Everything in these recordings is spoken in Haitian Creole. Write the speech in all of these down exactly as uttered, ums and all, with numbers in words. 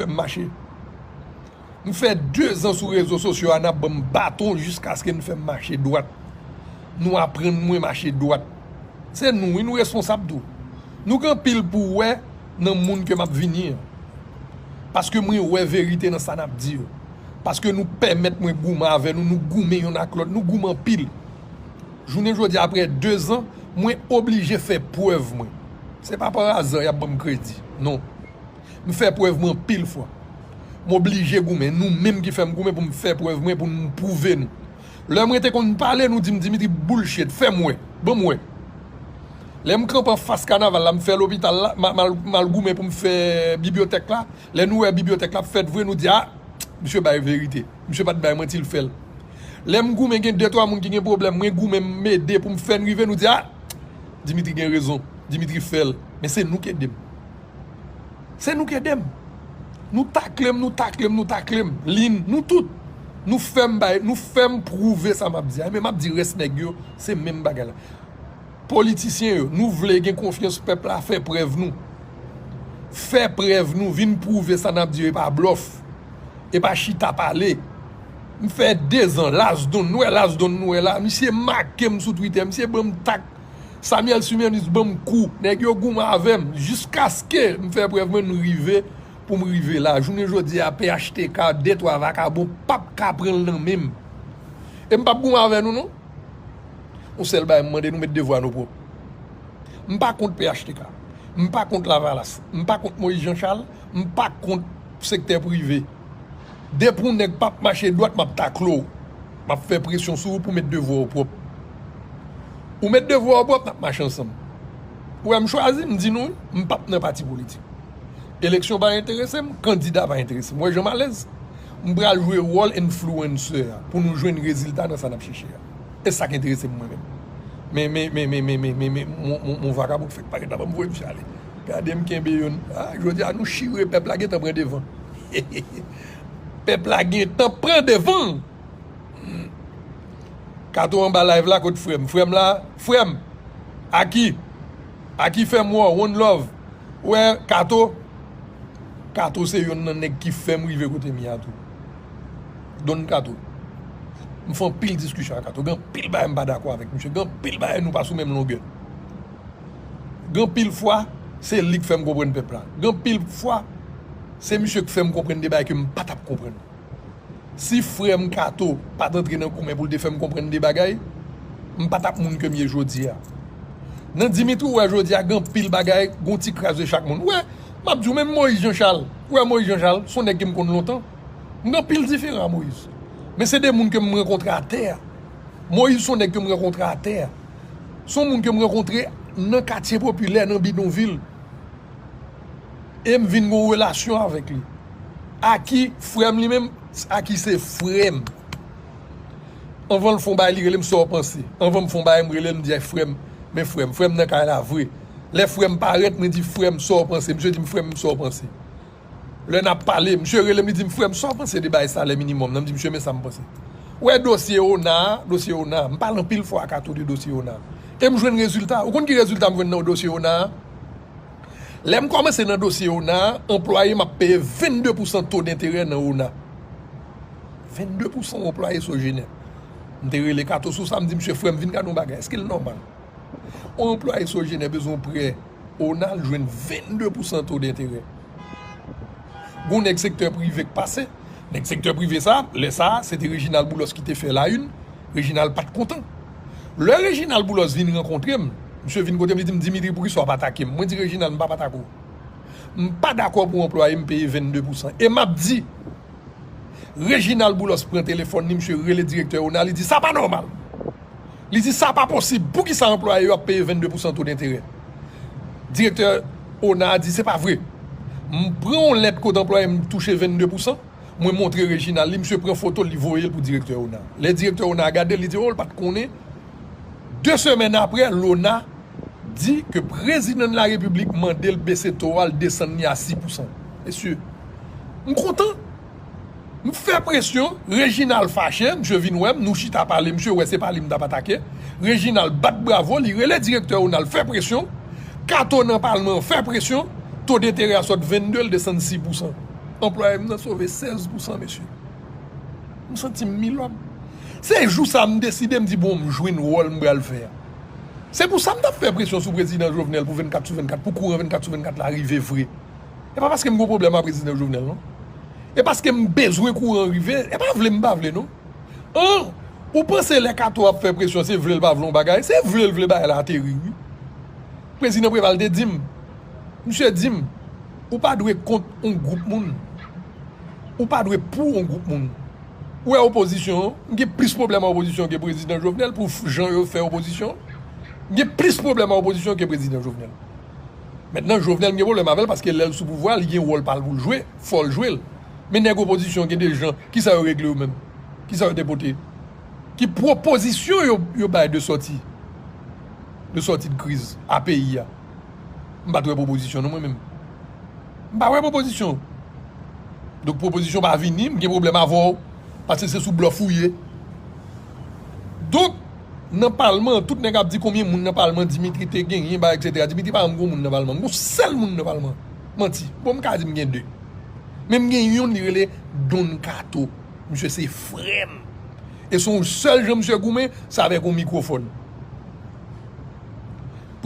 fè m mache. M fè dezan sou rezo sosyo a, n ap ban m baton jiskaske n fè m mache dwat. Nou aprann mwen mache dwat. Se nou, wi, nou responsab tou. Nou gen anpil pou wè nan moun ke m ap vini an. Paske mwen wè verite nan sa n ap di yo. Paske nou pèmèt mwen goumen avè nou, nou goumen youn ak lòt, nou goumen anpil. Jounen jodi a, apre dezan, mwen oblije fè prèv mwen. Se pa pa aza y ap ban m kredi. Non. M fè prèv mwen anpil fwa. M oblije goumen. Nou menm ki fè m goumen pou m fè prèv mwen, pou m pwouve nou. Lè mwen te konn pale, nou di m, Dimitri, bullshit, fè m wè. Ban m wè. Lè m kanpe anfas kanaval la, m fè lopital la, m a- m al m al goumen pou m fè bibliyotèk la. Lè nou wè bibliyotèk la ap fèt vre, nou di, a, misye bay verite. Misye pa t bay manti, l fè l. Lè m goumen, gen de twa moun ki gen pwoblèm, mwen goumen, m ede pou m fè n rive, nou di, a, Dimitri gen rezon, Dimitri fè l. Men se nou k ede m. Se nou k ede m. Nou takle m, nou takle m, nou takle m. Lin, nou tout. Nou fè m bay, nou fè m pwouve sa m ap di a. Men m ap di rès nèg yo, se menm bagay la. Politisyen yo, nou vle gen konfyans pèp la, fè prèv nou. Fè prèv nou, vin pwouve sa n ap di yo, e pa blòf. E pa chita pale. M fè dezan, Lasdonn, nou wè Lasdonn, nou wè la. Misye make m sou Twitter, misye ban m tak. Samuel Sumionis ban m kou. Nèg yo goumen avè m. Jiskaske m fè prèv mwen, nou rive pou m rive la. Jounen jodi a, P H T K, de twa vakabon p ap ka pran l nan men m. E m p ap goumen avè nou, non. Yon sèl bagay, m mande nou met devwa nou pwòp. M pa kont P H T K. M pa kont Lavalas. M pa kont Moïse Jean Charles. M pa kont sektè prive. Depi yon nèg p ap mache dwat, m ap takle w. M ap fè presyon sou ou pou w met devwa w pwòp. Ou met devwa w pwòp, n ap mache ansanm. Ou wè m chwazi, m di nou wi, m p ap nan pati politik. Eleksyon pa enterese m, kandida pa enterese m. Ou wè jan m alèz? M pral jwe wòl influencer a pou nou jwenn rezilta nan sa n ap chèche a. E sa k enterese m mwen menm. Men, men, men, men, men, men, men, men, mon, mon, mon vakabon k fèk parèt la, ban m voye misye ale. Gade m kenbe youn. A, jodi a, nou chire, pèp la gentan pran devan. Pèp la gentan pran devan. Kato anba live la, kot frè m? Frè m la, frè m. Aki. Aki fè m wè w, one love. Ou wè, Kato. Kato se youn nan nèg ki fè m rive kote m ye a tou. Don Kato. M fè anpil diskisyon ak Kato. Gen anpil bagay m pa dakò avèk misye. Gen anpil bagay nou pa sou menm longè. Gen anpil fwa, se li k fè m konprann pèp la. Gen anpil fwa, se misye k fè m konprann de bagay ke m pa t ap konprann. Si frè m Kato pa t antre nan goumen pou l te fè m konprann de bagay, m pa t ap moun ke m ye jodi a. Nan Dimitri, ou wè jodi a, gen anpil bagay, gen yon ti kras de chak moun. Ou wè, m ap di w, menm Moïse Jean Charles, ou wè Moïse Jean Charles, se yon nèg ke m konn lontan. M gen anpil diferan a Moïse. Men se de moun ke m rankontre atè a. Moïse se yon nèg ke m rankontre atè a. Se yon moun ke m rankontre nan katye popilè, nan bidonvil. E m vin gen yon relasyon avèk li. Aki, frè m li menm, Aki se frè m. Anvan l fè yon bagay, li rele m sa w panse. Anvan m fè yon bagay, m rele l, m di, ay, frè m, men frè m, frè m nan kay la vre. Lè frè m parèt, mwen di, frè m, sa w panse? Misye di m, frè m, sa w panse? Lè n ap pale, misye rele m, li di m, frè m, sa w panse de bay salè minimòm nan? M di misye, men sa m panse. Ou wè dosye Ona a, dosye Ona a, m pale anpil fwa ak Kato de dosye Ona a. E m jwenn rezilta. Ou konn ki rezilta m jwenn nan dosye Ona a? Lè m kòmanse nan dosye Ona a, anplwaye m ap peye vennde pousan to denterè nan Ona. Vennde pousan yon anplwaye Sogener. M te rele Kato sou sa, m di, misye, frè m, vin gade yon bagay. Èske l nòmal? Yon anplwaye Sogener bezwen yon prè Ona, l jwenn vennde pousan to denterè. Gon nèg sektè prive k pase. Nèg sektè prive sa, lè sa, se te Reginald Boulos ki te fè la une. Reginald pa t kontan. Lè Reginald Boulos vin rankontre m, misye vin kote m, li di m, Dimitri, poukisa w ap atake m? Mwen di, Reginald, m p ap atake w. M pa dakò pou anplwaye m peye vennde pousan. E m ap di, Reginald Boulos pran telefòn li, misye rele direktè Ona, li di, sa pa nòmal. Li di, sa pa posib. Poukisa anplwaye yo ap peye vennde pousan to denterè? Direktè Ona a di, se pa vre. M pran yon lèt kote anplwaye m touche vennde pousan. Mwen montre Reginald li, misye pran foto l, li voye l pou direktè Ona. Lè direktè Ona a gade l, li di, o, l pa t konnen. De semèn apre, Lona di ke prezidan de la repiblik mande l bese to a, l desann li a sis pousan. Mesye, m kontan. M fè presyon, Reginald fache, misye vin wè m, nou chita pale, misye wè se pa li m t ap atake. Reginald bat bravo, li rele direktè Ona, l fè presyon. Kato nan palman an fè presyon, to denterè a sot vennde, l desann sis pousan. Anplwaye m nan sove sèz pousan, mesye. M santi m milòm. Se jou sa a m deside, m di, bon, m jwenn wòl m pral fè a. Se pou sa m t ap fè presyon sou prezidan Jovenel pou vennkat sou vennkat, pou kouran vennkat sou vennkat la rive vre. E pa paske m gen pwoblèm ak prezidan Jovenel, non. E paske m bezwen kouran rive, e pa vle m pa vle, non. An, ou panse lè Kato ap fè presyon, se vle l pa vle yon bagay? Se vle l vle bagay la ateri, wi. Prezidan Preval te di m, misye di m, ou pa dwe kont yon gwoup moun. Ou pa dwe pou yon gwoup moun. Ou wè opozisyon an, m gen plis pwoblèm ak opozisyon ke prezidan Jovenel pou f- jan yo fè opozisyon. M gen plis pwoblèm ak opozisyon ke prezidan Jovenel. Mentnan, Jovenel m gen pwoblèm avè l paske lè l sou pouvwa, li gen wòl pa l pou l jwe, fò l jwe l. Men nèg opozisyon gen de jan, kisa yo regle yo menm? Kisa yo te pote? Ki pwopozisyon yo, yo bay de sòti? De sòti de kriz a peyi a? M pa t wè pwopozisyon non mwen menm. M pa wè pwopozisyon. Donk pwopozisyon pa vini, m gen pwoblèm avè w. Paske se sou blòf ou ye. Donk, nan palman, tout nèg ap di konbyen moun nan palman Dimitri te genyen, ba, etsetera. Dimitri pa janm gen moun nan palman. M gen yon sèl moun nan palman. Manti. Bon, m ka di m gen de. Men m gen yonn, li rele Don Kato. Misye se frè m. E se yon sèl jan misye goumen, se avèk yon mikwofòn.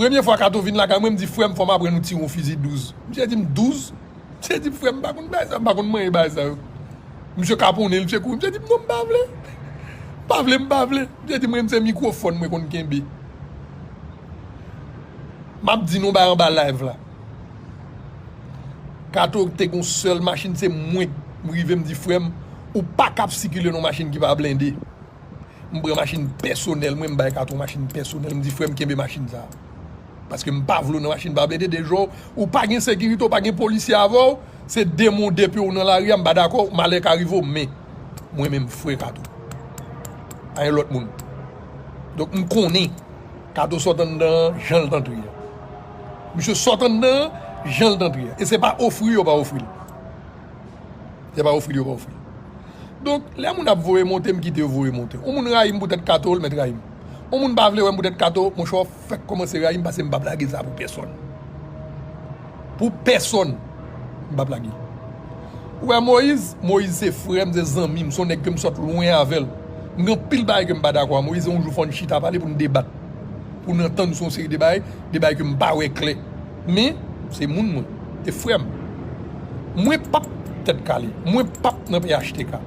Premye fwa Kato vin lakay mwen, m di, frè m, fò m aprann ou tire yon fizi douz. Misye di m, douz? Misye di m, frè m, m pa konn bagay sa, m pa konn manyen bagay sa yo. Misye kaponnen l, misye kouri. Misye di m, non, m pa vle. M pa vle, m pa vle. Misye di m, mwen, se mikwofòn mwen konn kenbe. M ap di nou bagay anba live la. Kato te gon sèl machin, se mwen, m rive, m di, frè m, ou pa kab sikile nan machin ki pa blende. M pran machin pèsonèl mwen, m bay Kato machin pèsonèl, m di, frè m, kenbe machin sa a. Paske m pa vle w nan machin pa blende, de jou, ou pa gen sekirite, ou pa gen polisye avè w, se demon depi w nan lari a, m pa dakò, malè ka rive w, men mwen menm, frè Kato. A yon lòt moun. Donk, m konnen Kato sot anndan an, jan l t antre a. Misye sot anndan an, jan l t antre a. E se pa ofri yo pa ofri l. Se pa ofri l yo pa ofri l. Donk, lè moun ap voye monte, m kite yo voye monte. Yon moun rayi m poutèt Kato, l mèt rayi m. Yon moun pa vle wè m poutèt Kato, monchè, w ap fèk kòmanse rayi m paske m p ap lage sa pou pèsonn. Pou pèsonn, m p ap lage. Ou wè Moyiz? Moyiz se frè m, se zanmi m, se yon nèg ke m sot lwen avè l. M gen anpil bagay ke m pa dakò a Moyiz, e yon jou fò n chita pale pou n debat. Pou n antann sou yon seri de bagay, de bagay ke m pa wè klè. Men, se moun mwen, se frè m. Mwen p ap tèt kale, mwen p ap nan P H T K.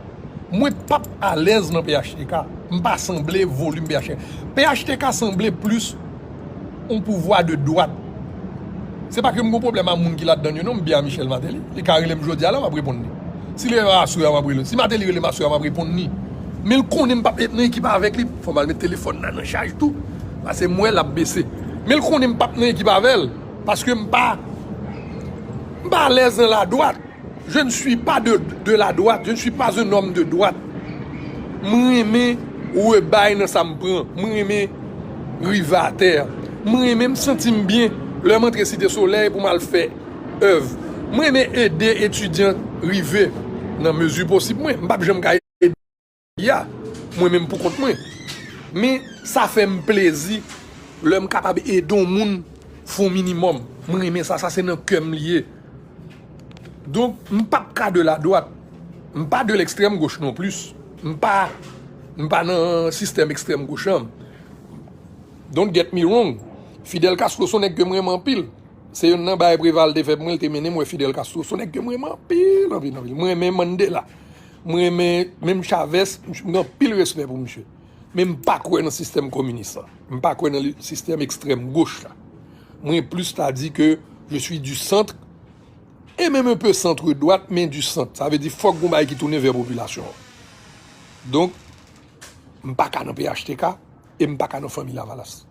Mwen p ap alèz nan P H T K. M pa sanble volim P H T K. P H T K sanble plis yon pouvwa de dwat. Se pa ke m gon pwoblèm a moun ki ladann yo non, m byen a Michel Martelly. Li ka rele m jodi a la, m ap reponn li. Si li rele m aswè a, m ap rele. Si Martelly rele m aswè a, m ap reponn li. Men l konnen m p ap met nan ekip avèk li. Fò m al met telefòn nan nan chaj tou. Paske m wè l ap bese. Men l konnen m p ap nan ekip avè l. Paske m pa, m pa alèz nan ladwat. Je ne suis pas de, de la droite, je ne suis pas un homme de droite. Mwen renmen rebay nan sa m pran. Mwen renmen rive atè. Mwen renmen m santi m byen lè m antre Site Solèy pou m al fè èv. Mwen renmen ede etidyan rive nan mezi posib mwen. M p ap janm ka ede ya, mwen menm pou kont mwen. Men sa fè m plezi lè m kapab ede yon moun fè yon minimòm. Mwen renmen sa, sa se nan kè m li ye. Donk, m p ap ka de la dwat. M pa de lekstrèm goch non plis. M pa, m pa nan sistèm ekstrèm goch an. Don't get me wrong. Fidel Castro se yon nèg ke m renmen anpil. Se youn nan bagay Preval te fè pou mwen, l te mennen m wè Fidel Castro. Se yon nèg ke m renmen anpil, anpil, anpil. Mwen renmen Mandela. Mwen renmen menm Chavez, m gen anpil respè pou misye. Men m pa kwè nan sistèm kominis la. M pa kwè nan li- sistèm ekstrèm goch la. Mwen plis ta di ke je suis du centre, et même un peu centre droite, men du centre. Sa vle di fòk gon bagay ki tounen vè popilasyon an. Donk, m pa ka nan P H T K e m pa ka nan fanmi Lavalas.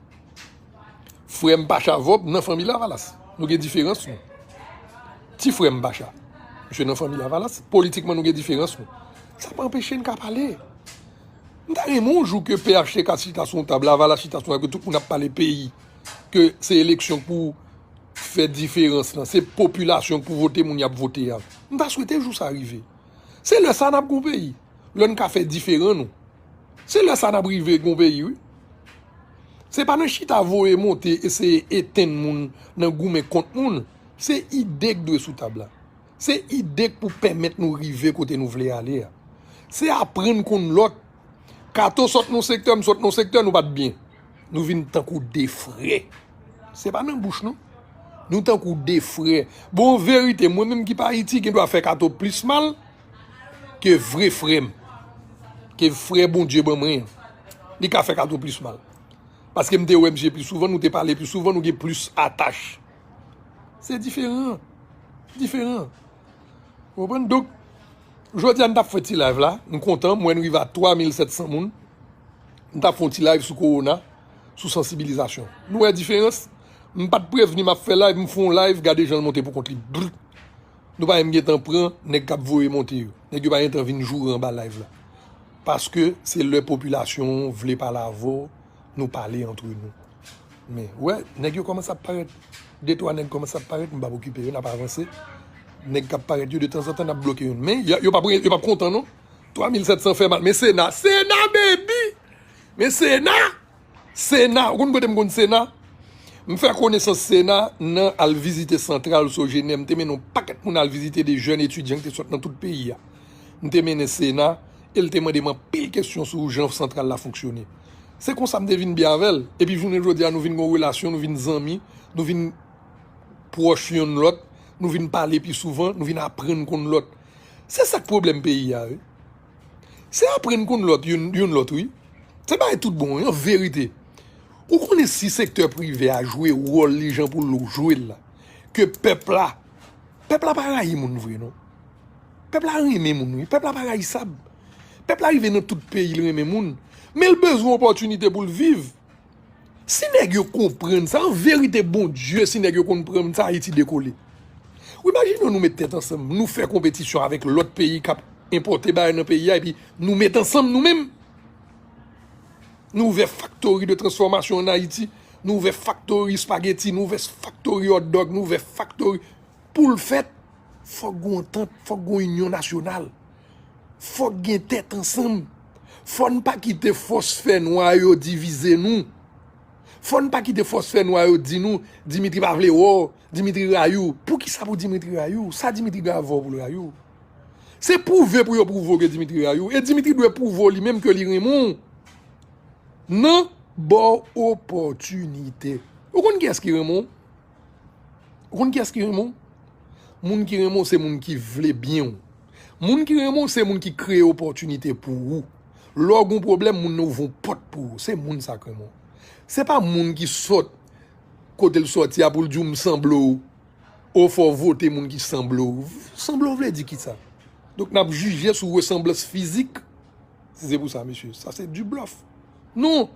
Frè m Pacha Vòb nan fanmi Lavalas. Nou gen diferans nou. Ti frè m Pacha, misye nan fanmi Lavalas. Politikman, nou gen diferans nou. Sa pa anpeche n ka pale. M ta renmen yon jou ke P H T K chita sou yon tab, Lavalas chita sou yon tab, ke tout moun ap pale peyi, ke se eleksyon k pou fè diferans lan, se popilasyon k pou vote moun y ap vote a. M ta swete jou sa rive. Se lè sa n ap gon peyi. Lè n ka fè diferan nou. Se lè sa n ap rive gon peyi, wi. Se pa nan chita voye monte, eseye etenn moun nan goumen kont moun. Se ide k dwe sou tab la. Se ide k pou pèmèt nou rive kote nou vle ale a. Se aprann konn lòt. Kato sot nan sektè, m sot nan sektè, nou pa t byen. Nou vin tankou de frè. Se pa nan bouch, non. Nou tankou de frè. Bon, verite, mwen menm ki pa Ayiti, gen dwa fè Kato plis mal ke vre frè m. Ke frè Bondye ban mwen an. Li ka fè Kato plis mal. Paske m te wè misye pi souvan, nou te pale pi souvan, nou gen plis atach. Se diferan. Diferan. Ou konprann? Donk, jodi a, n t ap fè ti live la. M kontan, m wè n rive a twa mil sèt san moun. M t ap fè yon ti live sou kowona, sou sansibilizasyon. Nou wè diferans? M pa t prevni m ap fè live, m fè yon live, gade jan l monte pou kont li. Brr. Nou pa menm gentan pran nèg k ap voye monte yo. Nèg yo pa gentan vin joure anba live la. Paske se lè popilasyon an vle pale avè w, nou pale antre nou. Men, wè, nèg yo kòmanse ap parèt. De twa nèg kòmanse ap parèt, m p ap okipe yo, n ap avanse. Nèg k ap parèt yo, de tanzantan, n ap bloke youn. Men, yo, yo p ap, yo p ap kontan, non. Twa mil sèt san fè mal. Men Sena, Sena, baby! Men Sena! Sena, ou konn kote m konn Sena? M fè konesans Sena nan al vizite Santral Sojenè. M te mennen yon pakèt moun al vizite, de jèn etidyan ki te sot nan tout peyi a. M te mennen Sena, e l te mande m anpil kesyon sou jan Santral la fonksyone. Se konsa m te vin byen avè l. Epi jounen jodi a, nou vin gen yon relasyon, nou vin zanmi, nou vin pwòch yonn lòt, nou vin pale pi souvan, nou vin aprann konn lòt. Se sa k pwoblèm peyi a, wi. Se aprann konn lòt, youn, youn lòt, wi. Se bagay tout bon, wi, an verite. Ou konnen si sektè prive a jwe wòl li jan pou l jwe l la, ke pèp la, pèp la pa rayi moun vre, non. Pèp la renmen moun, wi. Pèp la pa rayisab. Pèp la rive nan tout peyi, l renmen moun. Men l bezwen opòtinite pou l viv. Si nèg yo konprann sa, an verite, Bondye, si nèg yo konprann sa, Ayiti dekole. Ou imajine w nou met tèt ansanm, nou fè konpetisyon avèk lòt peyi k ap enpòte bagay nan peyi a, epi nou met ansanm nou menm. Nou ouvè faktori de transfòmasyon ann Ayiti, nou ouvè faktori espageti, nou ouvè faktori hot dog, nou ouvè faktori. Pou l fèt, fòk gen yon antant, fòk gen yon inyon nasyonal. Fòk gen tèt ansanm. Fò n pa kite fòs fènwa yo divize nou. Fò n pa kite fòs fènwa yo di nou, Dimitri pa vle wè w, Dimitri rayi w. Poukisa pou Dimitri rayi w? Sa Dimitri gen avè w pou l rayi w? Se pwouve pou yo pwouve w ke Dimitri rayi w. E Dimitri dwe pwouve w li menm ke li renmen w. Nan ba w opòtinite. Ou konn kiyès ki renmen w? Ou konn kiyès ki renmen w? Moun ki renmen w se moun ki vle byen w. Moun ki renmen w se moun ki kreye opòtinite pou ou. Lè w gen yon pwoblèm, moun nan ouvri yon pòt pou ou. Se moun sa k renmen w. Se pa moun ki sot kote l sòti a pou l di w m sanble w. O fò w vote moun ki sanble w. Sanble w vle di kisa? Donk n ap jije sou resanblans fizik. Si se pou sa, mesye, sa se du bluff. Non.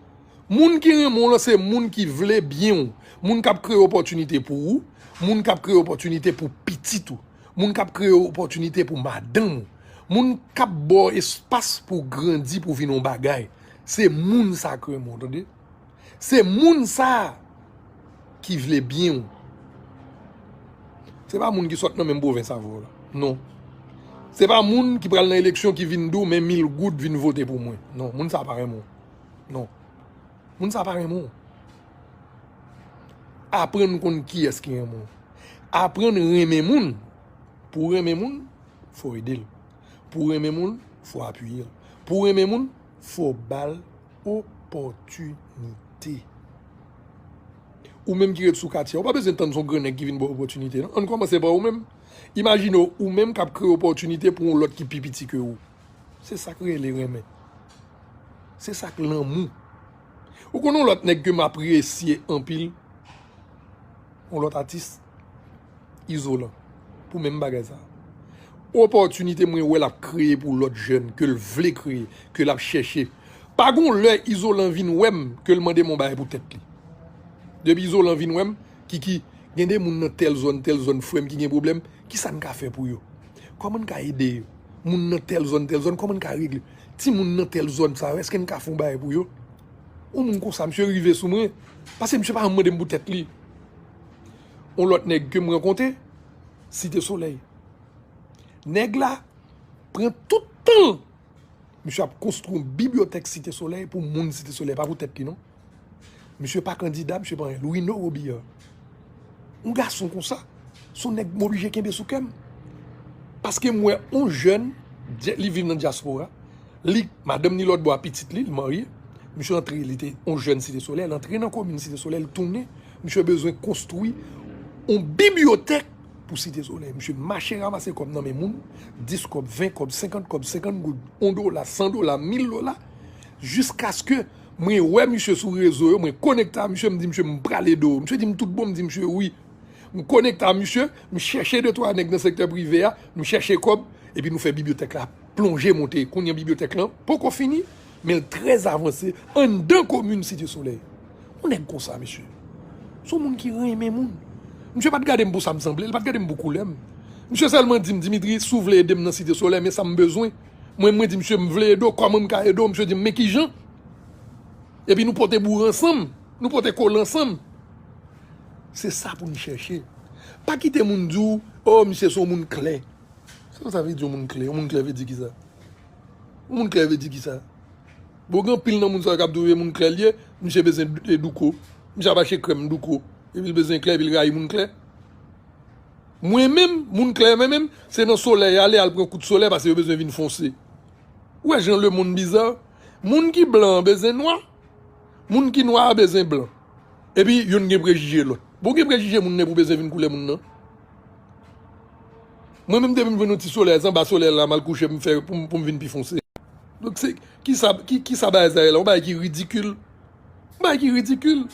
Moun ki renmen w lan se moun ki vle byen w. Moun k ap kreye opòtinite pou ou. Moun k ap kreye opòtinite pou pitit ou. Moun k ap kreye opòtinite pou madanm ou. Moun k ap ba w espas pou w grandi, pou w vin yon bagay. Se moun sa k renmen w, tande. Se moun sa a ki vle byen w. Se pa moun ki sot nan menm pwovens avè w la. Non. Se pa moun ki pral nan eleksyon ki vin di w, men mil goud, vin vote pou mwen. Non, moun sa a pa renmen w. Non. Moun sa a pa renmen w. Aprann konn kiyès ki renmen w. Aprann renmen moun. Pou w renmen moun, fò w ede l. Pou w renmen moun, fò w apiye l. Pou w renmen moun, fò w ba l opòtinite. Ou menm ki ret sou katye a, ou pa bezwen tann se yon gran nèg ki vin ba w opòtinite, non. Ann kòmanse pa ou menm. Imajine w, ou menm k ap kreye opòtinite pou yon lòt ki pi piti ke ou. Se sa k rele renmen. Se sa k lanmou. Ou konn yon lòt nèg ke m apresye anpil? Yon lòt atis? Izolan. Pou menm bagay sa. Opòtinite mwen wè l ap kreye pou lòt jèn, ke l vle kreye, ke l ap chèche. Pa gon lè Izolan vin wè m, ke l mande m yon bagay pou tèt li. Depi Izolan vin wè m, Kiki, gen de moun nan tèl zòn, tèl zòn, frè m ki gen pwoblèm, kisa n ka fè pou yo? Kòman n ka ede yo? Moun nan tèl zòn, tèl zòn, kòman n ka regle? Timoun nan tèl zòn sa yo, èske n ka fè yon bagay pou yo? Yon moun konsa, misye rive sou mwen, paske misye pa janm mande m pou tèt li. Yon lòt nèg ke m rankontre, Site Solèy. Nèg la pran tout tan l. Misye ap konstwi yon bibliyotèk Site Solèy pou moun Site Solèy, pa pou tèt li non. Misye pa kandida, misye pa anyen. Louino Robillard. Yon gason konsa, se yon nèg m oblije kenbe sou kè m. Paske m wè yon jèn, dya- li viv nan dyaspora, li, madanm ni lòt bò a, pitit li, li marye. Misye antre, li te yon jèn Site Solèy, li antre nan komin Site Solèy, li tounen. Misye bezwen konstwi yon bibliyotèk pou Site Solèy. Misye mache ranmase kòb nan men moun, dis kòb, ven kòb, senkant kòb, senkant goud, yon dola, san dola, mil dola, jiskaske mwen wè misye sou rezo yo, mwen konekte a misye, m di misye, m pral ede w. Misye di m tout bon, m di misye wi. M konekte a misye, m chèche de twa nèg nan sektè prive a, m chèche kòb, epi nou fè bibliyotèk la plonje monte. Kounye a bibliyotèk lan poko fini, men l trè avanse anndan komin Site Solèy. Yon nèg konsa, mesye. Se yon moun ki renmen moun. Misye pa t gade m pou sa m sanble, li pa t gade m pou koulè m. Misye sèlman di m, Dimitri, si w vle ede m nan Site Solèy, men sa m bezwen. Mwen, mwen di misye, m vle ede w, kòman m ka ede w? Misye di m, men kijan? Epi nou pote boure ansanm, nou pote kole ansanm. Se sa pou n chèche. Pa kite moun di w, o, misye se yon moun klè. Sa sa vle di yon moun klè? Yon moun klè vle di kisa? Yon moun klè vle di kisa? Bon, gen anpil nan moun sa yo k ap di w, e moun klè l ye, misye bezwen d- e douko. Misye ap achte krèm douko. Epi l bezwen klè, epi l rayi moun klè. Mwen menm, moun klè mwen menm, se nan solèy ale, al pran kout solèy, paske yo bezwen vin fonse. Ou wè jan lemonn biza? Moun ki blan an bezwen nwa, moun ki nwa a bezwen blan. Epi youn gen prejije lòt. Bon, gen prejije moun nan pou bezwen vin koulè moun nan. Mwen menm depi m jwenn yon ti solèy, se anba solèy la m al kouche m fè pou m, pou m vin pi fonse. Donk se, kisa, ki, kisa bagay sa ye la? Yon bagay ki ridikil. Yon bagay ki ridikil.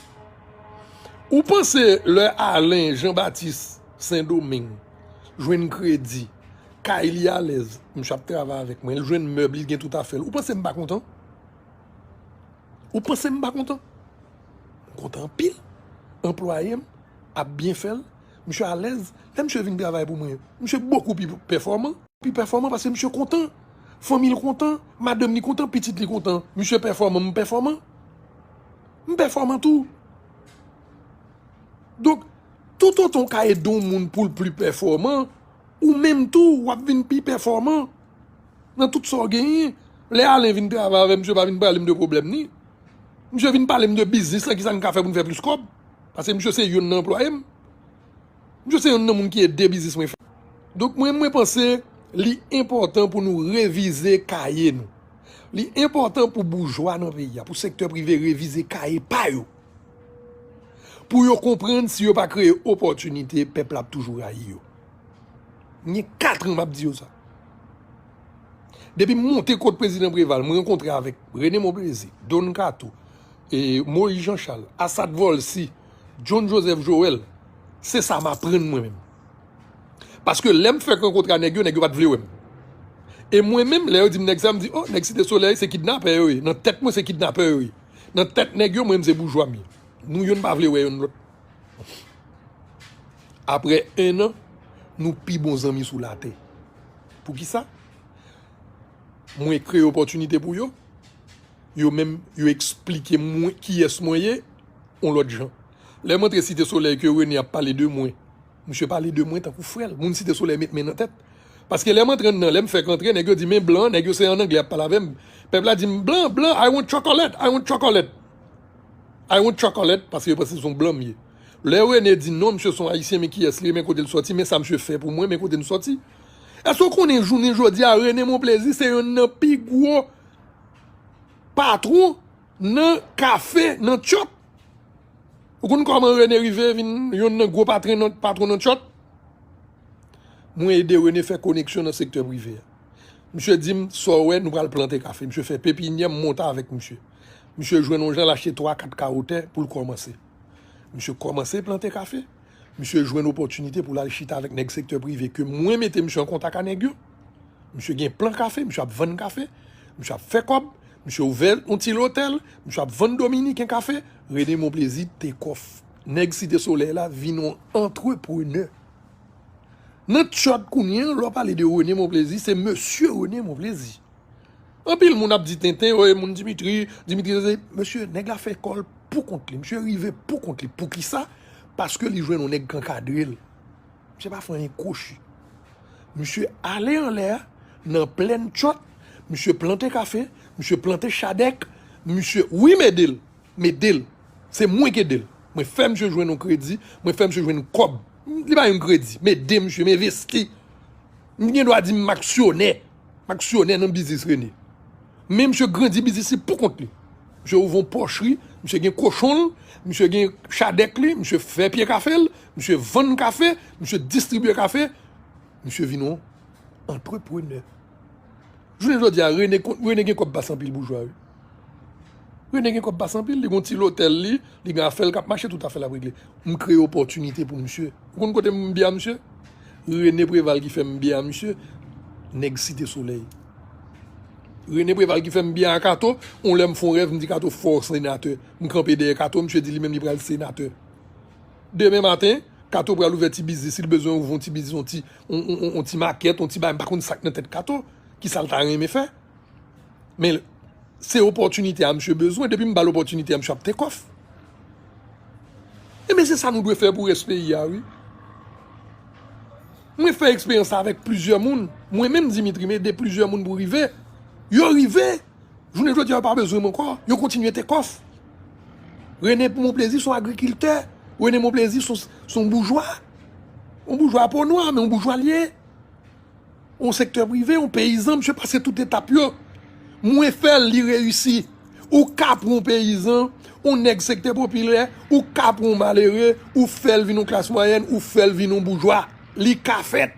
Ou panse lè Alen Jean Baptiste Sendomeng jwenn kredi, kay li alèz, misye ap travay avèk mwen, li jwenn mèb, li gen tout afè l. Ou panse m pa kontan? Ou panse m pa kontan? M kontan anpil. Anplwaye m ap byen fè l. Misye alèz. Lè misye vin travay pou mwen, misye bokou pi pèfòman. Pi pèfòman paske misye kontan. Fanmi l kontan. Madanm li kontan. Pitit li kontan. Misye pèfòman, m pèfòman. M pèfòman tou. Donk, toutotan w ka ede yon moun pou l pli pèfòman, ou menm tou, w ap vin pi pèfòman nan tout sa w genyen. Lè Alen vin travay avè m, misye pa vin pale m de pwoblèm ni. Misye vin pale m de biznis lan, kisa n ka fè pou n fè plis kòb. Paske misye se youn nan anplwaye m. Misye se youn nan moun ki ede biznis mwen fè. Donk, mwen, mwen panse li enpòtan pou nou revize kaye nou. Li enpòtan pou boujwa nan peyi a, pou sektè prive revize kaye pa yo. Pou yo konprann si yo pa kreye opòtinite, pèp la ap toujou rayi yo. Gen kat an m ap di yo sa. Depi m monte kot prezidan Preval, m rankontre avèk René Monplaisir, Don Kato, e, Moïse Jean Charles, Assad Volcy, John Joseph Joël, se sa m aprann mwen menm. Paske lè m fèk rankontre a nèg yo, nèg yo pa t vle wè m. E mwen menm, lè yo di m nèg sa, m di, o, nèg Site Solèy, se kidnapè yo ye. Nan tèt mwen, se kidnapè yo ye. Nan tèt nèg yo, mwen menm se boujwa m ye. Nou youn pa vle wè youn lòt. Apre en an, nou pi bon zanmi sou latè. Poukisa? Mwen kreye opòtinite pou yo. Yo menm, yo eksplike mwen kiyès mwen ye, yon lòt jan. Lè m antre Site Solèy ke René ap pale de mwen, misye pale de mwen tankou frè l. Moun Site Solèy met men nan tèt. Paske lè m antre anndan, lè m fèk antre, nèg yo di, men blan, nèg yo se an anglè y ap pale avè m. Pèp la di m, blan, blan, I want chocolate, I want chocolate. I want chocolate, paske yo panse se yon blan m ye. Lè René di non, misye se yon ayisyen, men kiyès li ye, men kote l sòti, men sa misye fè pou mwen, men kote n sòti. Èske w konnen jounen jodi a, René Monplaisir se youn nan pi gwo patwon nan kafe, nan tchòt? Ou konn kòman René rive vin youn nan gwo patwon nan, patwon nan tchòt? Mwen ede René fè koneksyon nan sektè prive a. Misye di m, sa w wè, nou pral plante kafe. Misye fè pepinyè, m monte avèk misye. Misye jwenn yon jan, l achte twa, kat kawo tè pou l kòmanse. Misye kòmanse plante kafe. Misye jwenn opòtinite pou l al chita avèk nèg sektè prive ke mwen mete misye an kontak a nèg yo. Misye gen plan kafe, misye ap vann kafe, misye ap fè kòb, misye ouvè yon ti lotèl, misye ap vann dominiken kafe. René Monplaisir take off. Nèg Site Solèy la vin yon antreprenè. Nan tchòt kounye a, lè w pale de René Monplaisir, se mesye René Monplaisir. Anpil moun ap di tenten, o, e moun Dimitri, Dimitri, se, mesye, nèg la fè kò l pou kont li. Misye rive pou kont li. Poukisa? Paske li jwenn yon nèg k ankadre l. Misye pa fè anyen kwochi. Misye ale anlè a, nan plèn tchòt, misye plante kafe, misye plante chadèk, misye, wi, m ede l, m ede l. Se mwen k ede l. Mwen fè misye jwenn yon kredi, mwen fè misye jwenn kòb. Li pa yon kredi, m ede misye, m envesti. M gen dwa di m aksyonè. M aksyonè nan biznis Rene. Men misye grandi biznis li pou kont li. Misye ouvè yon pòchri, misye gen kochon l, misye gen chadèk li, misye fè pye kafe l, misye vann kafe, misye distribye kafe, misye vin yon antreprenè. Jounen jodi a, Rene, Rene gen kòb pase anpil boujwa, wi. Rene gen kòb pase anpil, li gen yon ti lotèl li, li gen afè l k ap mache, tout afè l ap regle. M kreye opòtinite pou misye. Ou konn kote m byen a misye? Rene Preval ki fè m byen a misye, nèg Site Solèy. Rene Preval ki fè m byen a Kato, yon lè m fè yon rèv, m di Kato fò w senatè. M kanpe dèyè Kato, misye di li menm li pral senatè. Demen maten, Kato pral ouvè ti biznis, li bezwen ouvè yon ti biznis, yon ti, yon, yon, yon, yon ti makèt, yon ti bagay, m pa konn sa k nan tèt Kato, ki sa l ta renmen fè. Men se opòtinite a misye bezwen, depi m ba l opòtinite a, misye ap take off. Ebyen, se sa nou dwe fè pou rès peyi a, wi. Mwen fè eksperyans sa avèk plizyè moun. Mwen menm, Dimitri, m ede plizyè moun pou rive. Yo rive. Jounen jodi a, yo pa bezwen m ankò. Yo kontinye take off. Rene Monplaisir se yon agrikiltè. Rene Monplaisir se yon, se yon boujwa. Yon boujwa po nwa, men yon boujwa l ye. Yon sektè prive, yon peyizan, misye pase tout etap yo. Mwen fè l, li reyisi. Ou ka pran yon peyizan, yon nèg sektè popilè, ou ka pran yon malere, ou fè l vin yon klas mwayèn, ou fè l vin yon boujwa. Li ka fèt.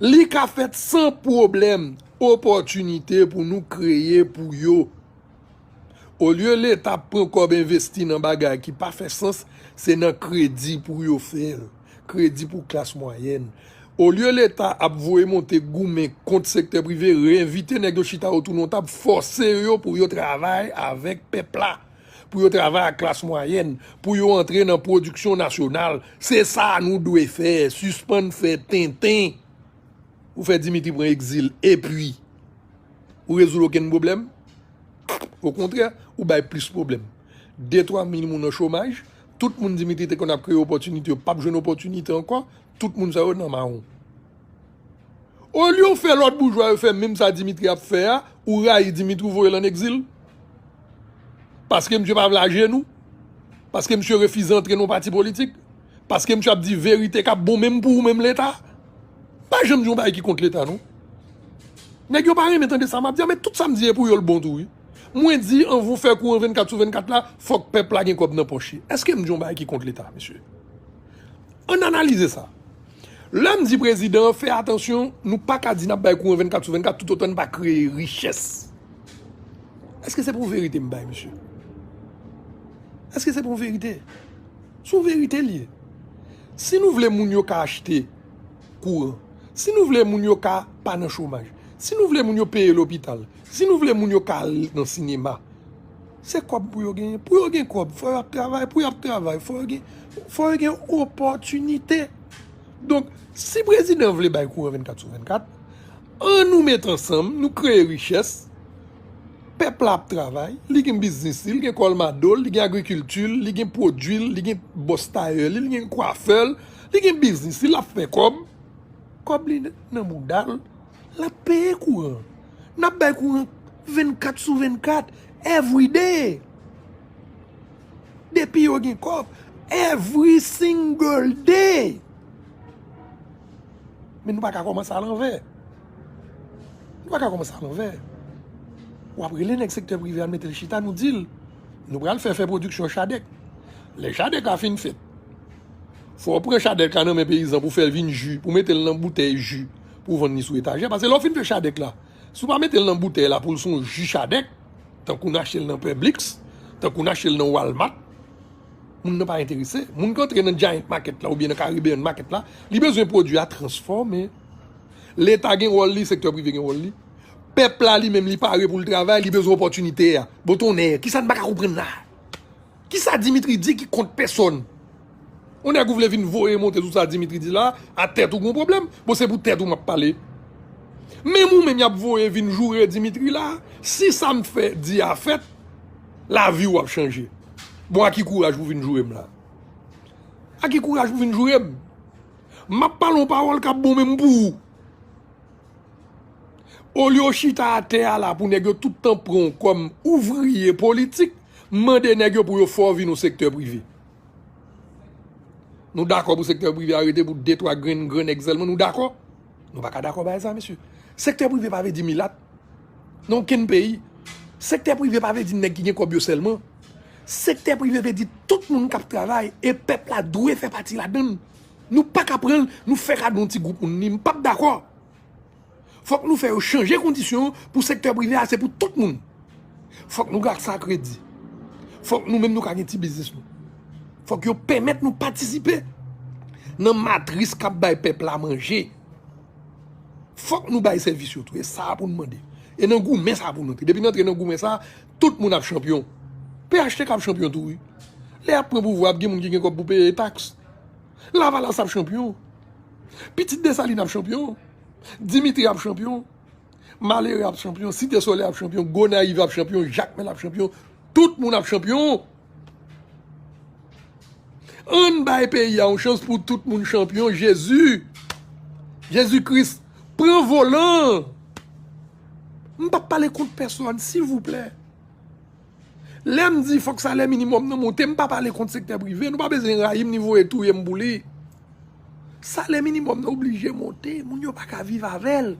Li ka fèt san pwoblèm. Opòtinite pou nou kreye pou yo. Olye Leta pran kòb envesti nan bagay ki pa fè sans, se nan kredi pou yo fè l. Kredi pou klas mwayèn. Olye Leta ap voye monte goumen kont sektè prive, reyinvite nèg yo chita otou nan yon tab, fòse yo pou yo travay avèk pèp la, pou yo travay ak klas mwayèn, pou yo antre nan pwodiksyon nasyonal. Se sa nou dwe fè, sispann fè tenten. Ou fè Dimitri pran egzil, epi ou rezoud okenn pwoblèm. Okontrè, ou bay plis pwoblèm. De twa mil moun nan chomaj, tout moun Dimitri te konn ap kreye opòtinite, yo p ap jwenn opòtinite ankò, tout moun sa yo nan mawon. Olye w fè lòt boujwa yo fè menm sa Dimitri ap fè a, ou rayi Dimitri, ou voye l ann egzil. Paske misye pa vle ajenou. Paske misye refize antre nan yon pati politik. Paske misye ap di verite k ap bon menm pou ou menm Leta. M pa janm di yon bagay ki kont Leta, non. Nèg yo pa renmen tande sa m ap di a, men tout sa m di e pou yo l bon tou, wi. Mwen di, anvan w fè kouran vennkat sou vennkat la, fòk pèp la gen kòb nan pòch li. Èske m di yon bagay ki kont Leta, mesye? Ann analize sa. Lè m di prezidan an, fè atansyon, nou pa ka di n ap bay kouran vennkat sou vennkat toutotan n pa kreye richès. Èske se pou verite m bay, mesye? Èske se pou verite? Se yon verite l ye. Si nou vle moun yo ka achte kouran, si nou vle moun yo ka pa nan chomaj, si nou vle moun yo peye lopital, si nou vle moun yo ka al nan sinema, se kòb pou yo genyen. Pou yo gen kòb, fò y ap travay. Pou y ap travay, fò yo gen, fò yo gen opòtinite. Donk, si prezidan vle bay kouran vennkat sou vennkat, ann nou met ansanm, nou kreye richès. Pèp la ap travay, li gen biznis li, li gen kòlmado l, li gen agrikilti l, li gen pwodui l, li gen bòs tayè li, li gen kwafè l, li gen biznis li, l ap fè kòb. Kòb li nan bouda l, l ap peye kouran. N ap bay kouran vennkat sou vennkat, every day. Depi yo gen kòb, every single day. Men nou pa ka kòmanse a lanvè. Nou pa ka kòmanse a lanvè. W ap rele nèg sektè prive a, mete l chita, nou di l, nou pral fè, fè pwodiksyon chadèk. Lè chadèk la fin fèt, fò w pran chadèk la nan men peyizan pou fè l vin ji, pou mete l nan boutèy ji, pou vann li sou etajè. Paske lè w fin fè chadèk la, si w pa mete l nan boutèy la pou l se yon ji chadèk, tankou n achte l nan Publix, tankou n achte l nan Walmart, moun nan pa enterese. Moun k antre nan Giant Market la oubyen nan Caribbean Market la, li bezwen pwodui a transfòme. Leta gen wòl li, sektè prive gen wòl li. Pèp la li menm, li pare pou l travay, li bezwen opòtinite a. Bon, tonnè, kisa n pa ka konprann la? Kisa Dimitri di ki kont pèsòn? Yon nèg ou vle vin voye monte sou sa Dimitri di la, a tèt ou gon pwoblèm. Bon, se pou tèt ou m ap pale. Menm ou menm y ap voye vin joure Dimitri la, si sa m fè di a fèt, lavi w ap chanje. Bon, a ki kouraj pou vin joure m la? A ki kouraj pou vin joure m? M ap pale yon pawòl k ap bon menm pou ou. Olye w chita atè a la pou nèg yo tout tan pran w kòm ouvriye politik, mande nèg yo pou yo fè w vin yon sektè prive. Nou dakò pou sektè prive a rete pou de twa grenn, grenn nèg sèlman? Nou dakò? Nou pa ka dakò bagay sa, mesye. Sektè prive pa vle di milat nan okenn peyi. Sektè prive pa vle di nèg ki gen kòb yo sèlman. Sektè prive vle di tout moun k ap travay, e pèp la dwe fè pati ladan l. Nou pa ka pran l, nou fè kado yon ti gwoup moun li. M p ap dakò. Fòk nou fè yo chanje kondisyon pou sektè prive a, se pou tout moun. Fòk nou ka sa kredi. Fòk nou menm nou ka gen ti biznis nou. Fòk yo pèmèt nou patisipe nan matris k ap bay pèp la manje. Fòk nou bay sèvis yo tou. E sa a pou n mande. E nan goumen sa a pou n antre. Depi n antre nan goumen sa a, tout moun ap chanpyon. P H T K ap chanpyon tou, wi. Lè y ap pran pouvwa, ap gen moun ki gen kòb pou peye taks. Lavalas ap chanpyon. Pitit Desalin ap chanpyon. Dimitri ap chanpyon. Malere ap chanpyon. Site Solèy ap chanpyon. Gonayiv ap chanpyon. Jakmèl ap chanpyon. Tout moun ap chanpyon. Ann bay peyi a yon chans pou tout moun chanpyon. Jezi, Jezi Kris, pran volan. M p ap pale kont pèsòn, silvouplè. Lè m di fòk salè minimòm nan monte, m pa pale kont sektè prive. Nou pa bezwen rayi m ni voye touye m pou li. Salè minimòm nan oblije monte. Moun yo pa ka viv avè l.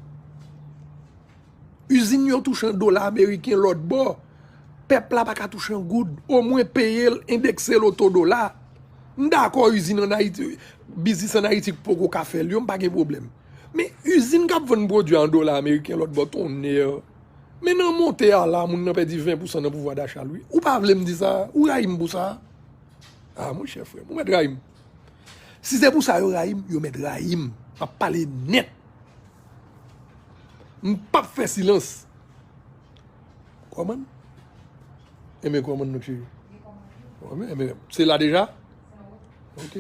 Izin yo touche an dola ameriken lòt bò. Pèp la pa ka touche an goud. Omwen peye l, endekse l o to dola. M dakò izin ann Ayiti, biznis ann Ayiti k poko ka fè l yo, m pa gen pwoblèm. Men izin k ap vann pwodui a an dola ameriken lòt bò, tonnè. Men nan monte a la, moun nan pèdi ven pousan nan pouvwa dacha l, wi. Ou pa vle m di sa, ou rayi m pou sa. Ah, monchè frè m, ou mèt rayi m. Si se pou sa yo rayi m, yo mèt rayi m. M ap pale nèt. M p ap fè silans. Kòmann? Enben, kòmann non, cheri. Kòmann, enben, se la deja? Ok.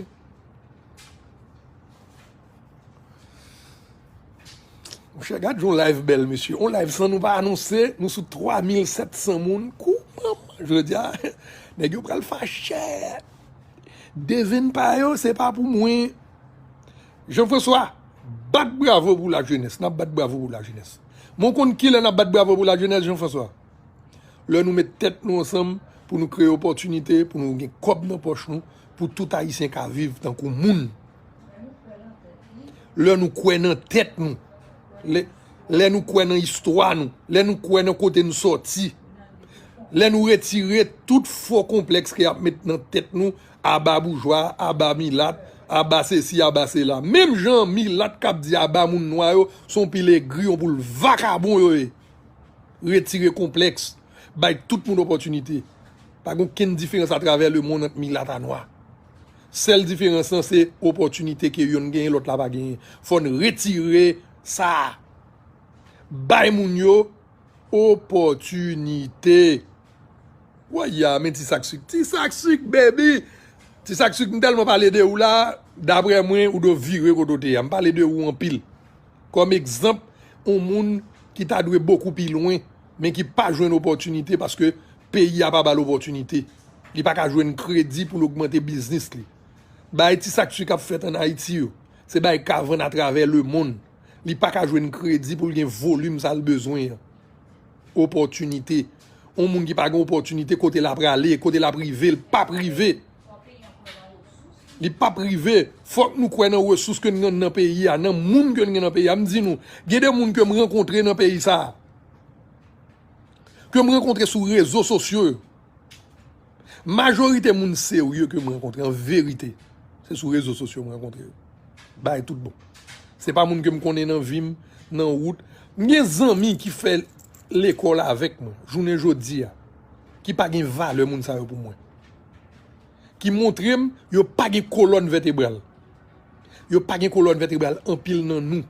Monchè, gad yon live bèl, mesye. Yon live san nou pa anonse, nou sou twa mil sèt san moun. Kouman, jodi a, nèg yo pral fache. Devenn pa yo, se pa pou mwen. Jean François, bat bravo pou lajenès. N ap bat bravo pou lajenès. Men w konn kilè n ap bat bravo pou lajenès, Jean François? Lè nou met tèt nou ansanm pou nou kreye opòtinite, pou nou gen kòb nan pòch nou, pou tout Ayisyen ka viv tankou moun. Lè nou kwè nan tèt nou, lè, lè nou kwè nan istwa nou, lè nou kwè nan kote nou sòti, lè nou retire tout fo konplèks ke y ap met nan tèt nou, aba boujwa, aba milat, aba sesi, aba sela. Menm jan milat k ap di aba moun nwa yo, se yon pil egri, yon poul vakabon yo ye. Retire konplèks. Bay tout moun opòtinite. Pa gen okenn diferans atravè lemonn ant milat a nwa. Sèl diferans lan, se opòtinite ke yonn genyen, lòt la pa genyen. Fò n retire sa. Bay moun yo opòtinite. Woy ya, men ti sak sik. Ti sak sik, baby! Ti sak sik, m tèlman pale de ou la, daprè mwen, ou dwe vire kote w te ye a. M pale de ou anpil. Kòm egzanp, yon moun ki ta dwe bokou pi lwen, men ki pa jwenn opòtinite paske peyi a pa ba l opòtinite. Li pa ka jwenn kredi pou l ogmante biznis li. Bagay ti sak sik ap fèt ann Ayiti yo, se bagay k ka vann atravè lemonn. Li pa ka jwenn kredi pou l gen volim sa l bezwen an. Opòtinite. Yon moun ki pa gen opòtinite, kote l ap prale, kote l ap rive, l p ap rive. Li p ap rive. Fòk nou kwè nan resous ke n gen nan peyi a, nan moun ke n gen nan peyi a. M di nou, gen de moun ke m rankontre nan peyi sa a, ke m rankontre sou rezo sosyo yo. Majorite moun serye ke m rankontre, an verite, se sou rezo sosyo m rankontre yo. Bagay tout bon. Se pa moun ke m konnen nan vi m, nan wout. M gen zanmi ki fè lekòl avèk mwen, jounen jodi a, ki pa gen valè moun sa yo pou mwen. Ki montre m yo pa gen kolòn vètebral. Yo pa gen kolòn vètebral anpil nan nou.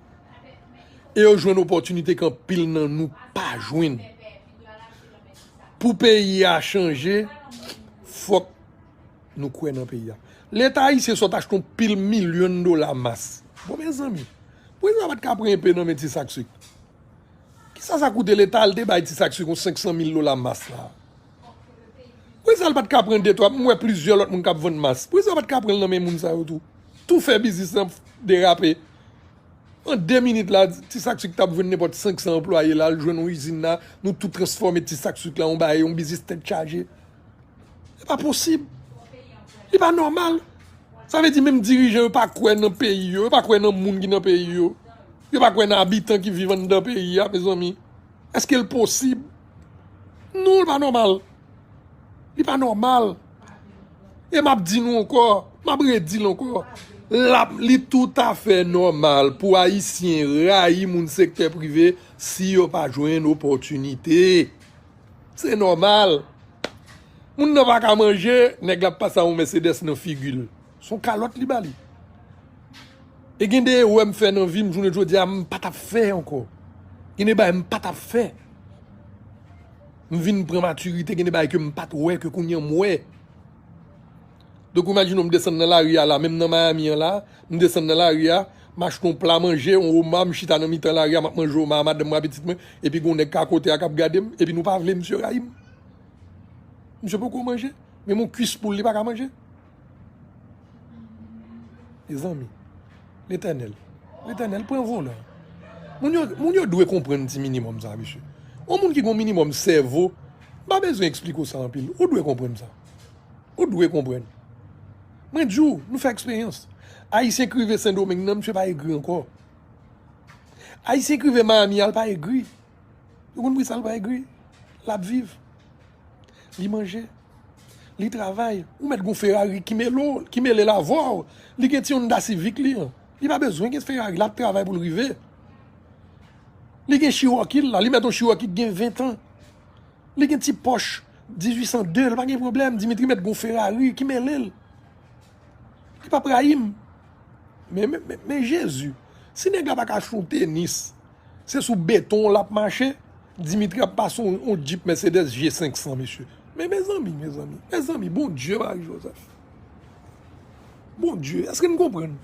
E yo jwenn opòtinite ke anpil nan nou pa jwenn. Pou peyi a chanje, fòk nou kwè nan peyi a. Leta ayisyen sot achte yon pil milyon dola mas. Bon, mezanmi, poukisa yo pa t ka pran enpe nan men ti sak sik? Kisa sa koute leta al te bay ti sak sik yon senk san mil dola mas la? Poukisa l pa t ka pran de twa? M wè plizyè lòt moun k ap vann mas. Poukisa yo pa t ka pran l nan men moun sa yo tou? Tou fè biznis lan derape. An de minit la, ti sak sik t ap vann nenpòt senk san anplwaye la, l jwenn yon izin la, nou tou transfòme ti sak sik la, yon bagay, yon biznis tèt chaje. Se pa posib. Li pa nòmal. Sa vle di menm dirijan yo pa kwè nan peyi yo, yo pa kwè nan moun ki nan peyi yo. Yo pa kwè nan abitan ki viv anndan peyi a, mezanmi. Èske l posib? Non, li pa nòmal. Li pa nòmal. E m ap di nou ankò, m ap redi l ankò. L ap, li toutafè nòmal pou Ayisyen rayi moun sektè prive si yo pa jwenn opòtinite. Se nòmal. Moun nan pa ka manje, nèg la ap pase a yon Mercedes nan figi l. Se yon kalòt li ba li. E gen de erè m fè nan vi m, jounen jodi a, m pa t ap fè ankò. Gen de bagay m pa t ap fè. M vin pran matirite, gen de bagay ke m pa t wè, ke kounye a m wè. Donk, imajine w, m desann nan lari a la, menm nan Miami an la, m desann nan lari a, m achte yon pla manje, yon oma, m chita nan mitan lari a, m ap manje oma a, madanm mwen, pitit mwen, epi gen yon nèg ka kote a k ap gade m, epi nou pa vle misye rayi m. Misye poko manje, menm yon kwis poul li pa ka manje. Mezanmi, Letènèl, Letènèl, pran volan. Moun yo, moun yo dwe konprann ti minimòm sa, mesye. Yon moun ki gen yon minimòm sèvo, m pa bezwen eksplike w sa anpil. Ou dwe konprann sa. Ou dwe konprann. Mwen di w, nou fè eksperyans. Ayisyen k rive Sendomeng nan, misye pa egri ankò. Ayisyen k rive Miami a, l pa egri. Ou konn poukisa l pa egri? L ap viv. Li manje. Li travay. Ou mèt gon Ferrari ki mele w, ki mele l avè w. Li gen ti Honda Civic li an. Li pa bezwen gen Ferrari. L ap travay pou l rive. Li gen Cherokee l la. Li mèt yon Cherokee ki gen ven tan. Li gen ti Porsche dizuit san de, li pa gen pwoblèm. Dimitri mèt gon Ferrari ki mele l. Li p ap rayi m. Men, men, men, men Jezi, si nèg la pa ka achte yon tenis, se sou beton l ap mache, Dimitri ap pase yon, yon Jeep Mercedes G senk san, mesye. Men mezanmi, mezanmi, mezanmi, Bondye Mari Jozèf. Bondye, èske n konprann?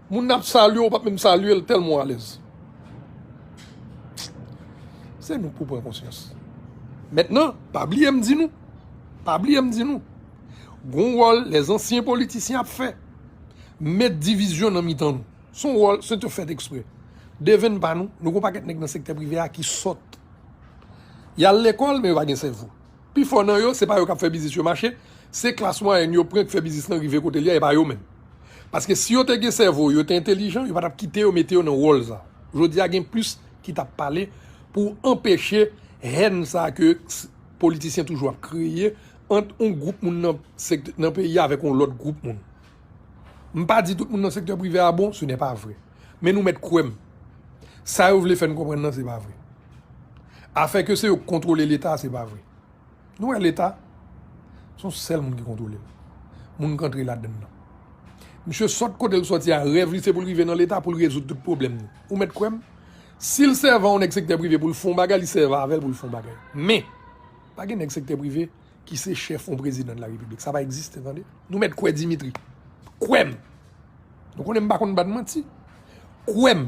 Moun nan ap salye w, ou p ap menm salye l, tèlman w alèz. Se nou k pou pran konsyans. Mentnan, pa bliye m di nou, pa bliye m di nou, gon wòl lèzansyen politisyen ap fè. Met divizyon nan mitan nou. Se yon wòl, se te fèt ekspre. Devenn pa nou, nou gon pakèt nèg nan sektè prive a ki sòt. Y al lekòl, men yo pa gen sèvo. Pifò nan yo, se pa yo k ap fè biznis yo mache, se klas mwayèn yo pran k fè biznis lan rive kote l ye a, e pa yo menm. Paske si yo te gen sèvo, yo te entelijan, yo pa t ap kite yo mete yo nan wòl sa. Jodi a, gen plis ki t ap pale pou anpeche hèn sa ke s-, politisyen toujou ap kreye ant yon gwoup moun nan sekt-, nan peyi a avèk yon lòt gwoup moun. M pa di tout moun nan sektè prive a bon, ce n'est pas vrai. Men nou mèt kwè m. Sa yo vle fè n konprann nan, se pa vre. Afè ke se yo k kontwole Leta, se pa vre. Nou wè Leta, se yon sèl moun ki kontwole l. Moun k antre ladann nan. Misye sòt kote l sòti a, rèv li se pou l rive nan Leta pou l rezoud tout pwoblèm nou. Ou mèt kwè m? Si l sèvi a yon nèg sektè prive pou l fè yon bagay, li sèvi avè l pou l fè yon bagay. Men, pa gen nèg sektè prive ki se chèf yon prezidan de la repiblik. Sa pa egziste, tande. Nou mèt kwè Dimitri. Kwè m. Nou konnen m pa konn bat manti. Kwè m.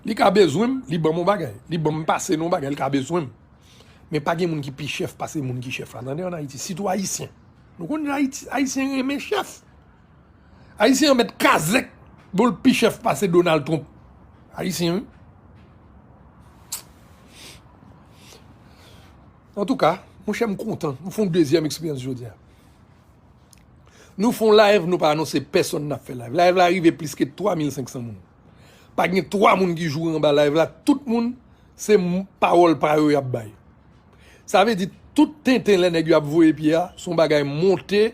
Li ka bezwen m, li ban m yon bagay. Li ban m pase nan yon bagay, li ka bezwen m. Men pa gen moun ki pi chèf pase moun ki chèf la. Tande, ann Ayiti, sitou Ayisyen. Nou konn Ayiti, Ayisyen renmen chèf. Ayisyen an mèt kazèk pou l pi chèf pase Donald Trump. Ayisyen, wi. Antouka, monchè, m kontan. M fè yon dezyèm eksperyans jodi a. Nou fè yon live, nou pa anonse pèsonn n ap fè live. Live la rive plis ke twa mil senk san moun. Pa gen twa moun ki joure anba live la. Tout moun, se m-, pawòl pa yo y ap bay. Sa vle di, tout tenten lè nèg yo ap voye pye a, se yon bagay monte,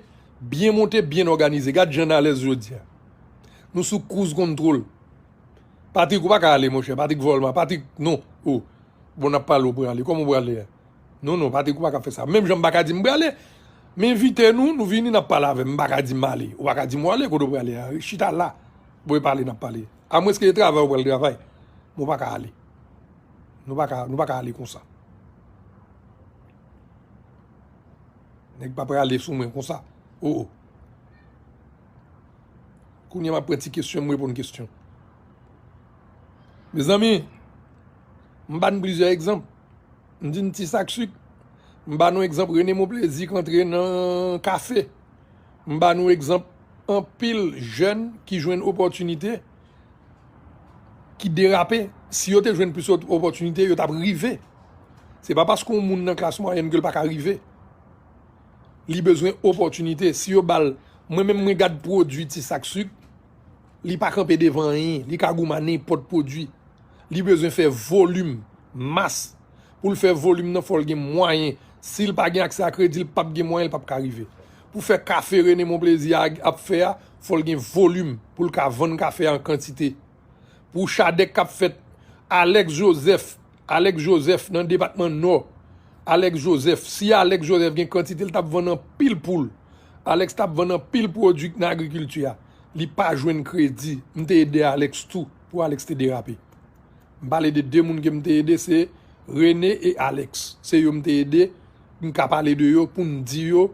byen monte, byen òganize. Gad jan n alèz jodi a. Nou sou cruise control. Patrick, ou pa ka ale, monchè. Patrick Volma, Patrick, non. Oh. Bon, n ap pale, ou prale. Kòman ou prale a? Non, non, Patrick, ou pa ka fè sa. Menm jan m pa ka di m prale. M envite nou, nou vini, n ap pale avè m. M pa ka di m ale. Ou pa ka di m w ale, kote w prale a? Chita la. Bon, e pale, n ap pale. Amwenske e travay ou pral travay. Men w pa ka ale. Nou pa ka, nou pa ka ale konsa. Nèg pa prale sou mwen konsa. Oh, oh. Kounye a m ap pran ti kesyon, m reponn kesyon. Mezanmi, m ba n plizyè egzanp. M di n ti sak sik. M ba nou egzanp René Monplaisir k antre nan kafe. M ba nou egzanp anpil jèn ki jwenn opòtinite, ki derape. Si yo te jwenn plis op-, opòtinite, yo t ap rive. Se pa paske yon moun nan klas mwayèn ke l pa ka rive. Li bezwen opòtinite. Si yo ba l, mwen menm mwen gad pwodui Ti Sak Sik, li pa kanpe devan anyen, li ka goumen a nenpòt pwodui. Li bezwen fè volim, mas. Pou l fè volim nan, fò l gen mwayen. Si l pa gen aksè a kredi, l p ap gen mwayen, l p ap ka rive. Pou fè kafe René Mon Plaisir a ap fè a, fò l gen volim pou l ka vann kafe a an kantite. Pou chadèk k ap fèt, Alex Joseph, Alex Joseph nan depatman Nò, Alex Joseph, si Alex Joseph gen kantite, l t ap vann anpil poul. Alex t ap vann anpil pwodui nan agrikilti a. Li pa jwenn kredi. M te ede Alex tou pou Alex te derape. M pale de de moun ke m te ede, se Rene e Alex. Se yo m te ede. M ka pale de yo pou m di yo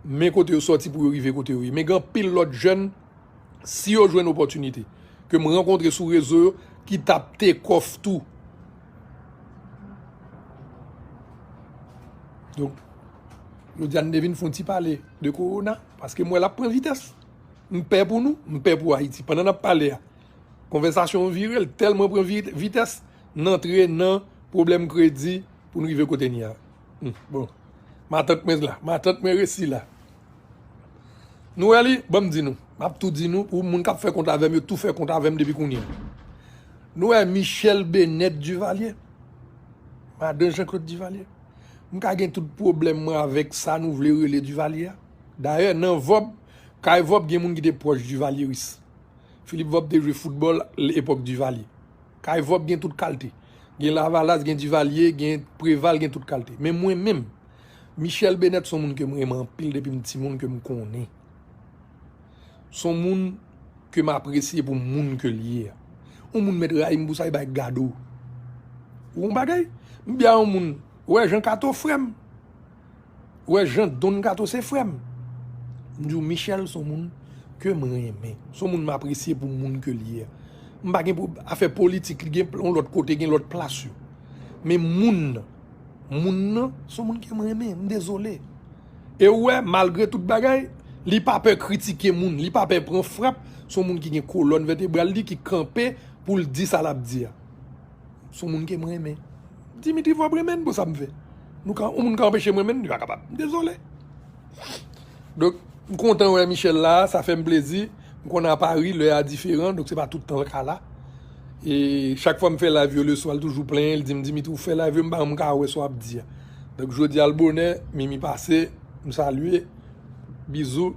men kote yo sòti pou yo rive kote yo ye. Men gen anpil lòt jèn, si yo jwenn opòtinite, ke m rankontre sou rezo yo, ki t ap take off tou. Donk, jodi a n te vin fè yon ti pale de kowona, paske m wè l ap pran vitès. M pè pou nou, m pè pou Ayiti. Pandan n ap pale a, konvèsasyon an vire, l tèlman pran vi-, vitès, n antre nan pwoblèm kredi pou n rive kote n ye a. Hmm, bon. Matant mwen la, matant mwen resi la. Nou wè li, ban m di nou. M ap tou di nou, pou moun k ap fè kont avè m, yo tou fè kont avè m depi kounye a. Nou wè Michèle Bennett Duvalier, madan Jean Claude Duvalier. M ka gen tout pwoblèm mwen avèk sa nou vle rele Duvalier a. Dayè, nan Vòb, kay Vòb gen moun ki te pwòch Duvalieris. Philippe Vòb te jwe foutbòl epòk Duvalier. Kay Vòb gen tout kalte. Gen Lavalas, gen Duvalier, gen Preval, gen tout kalte. Men mwen menm, Michèle Bennett se yon moun ke m renmen anpil depi m timoun ke m konnen. Se yon moun ke m apresye pou moun ke l ye a. Yon moun mèt rayi m pou sa, e bay gade w. Ou yon bagay? M byen yon moun, ou wè Jan Kato frè m. Ou wè Jan Don Kato se frè m. M di w, Michèle se yon moun ke m renmen. Se yon moun m apresye pou moun ke l ye a. M pa gen pwob-, afè politik, li gen yon lòt kote, gen lòt plas yo. Men moun nan, moun nan, se yon moun ke m renmen. M dezole. E ou wè, malgre tout bagay, li pa pè kritike moun, li pa pè pran frap. Se yon moun ki gen kolòn vètebral li ki kanpe pou l di sa l ap di a. Se yon moun ke m renmen. Dimitri Vòb renmen m pou sa m fè. Nou ka, yon moun ka anpeche m renmen m, li pa kapab. M dezole. Donk, m kontan wè Michèle la, sa fè m plezi. M konn a Pari, lè a diferan, donk se pa tout tan l ka la. E chak fwa m fè live yo leswa, l toujou plenyen, l di m, Dimitri, ou fè live yo, m pa janm ka wè sa w ap di a. Donk, jodi a l bonè, Mimi pase, m salye, bizou.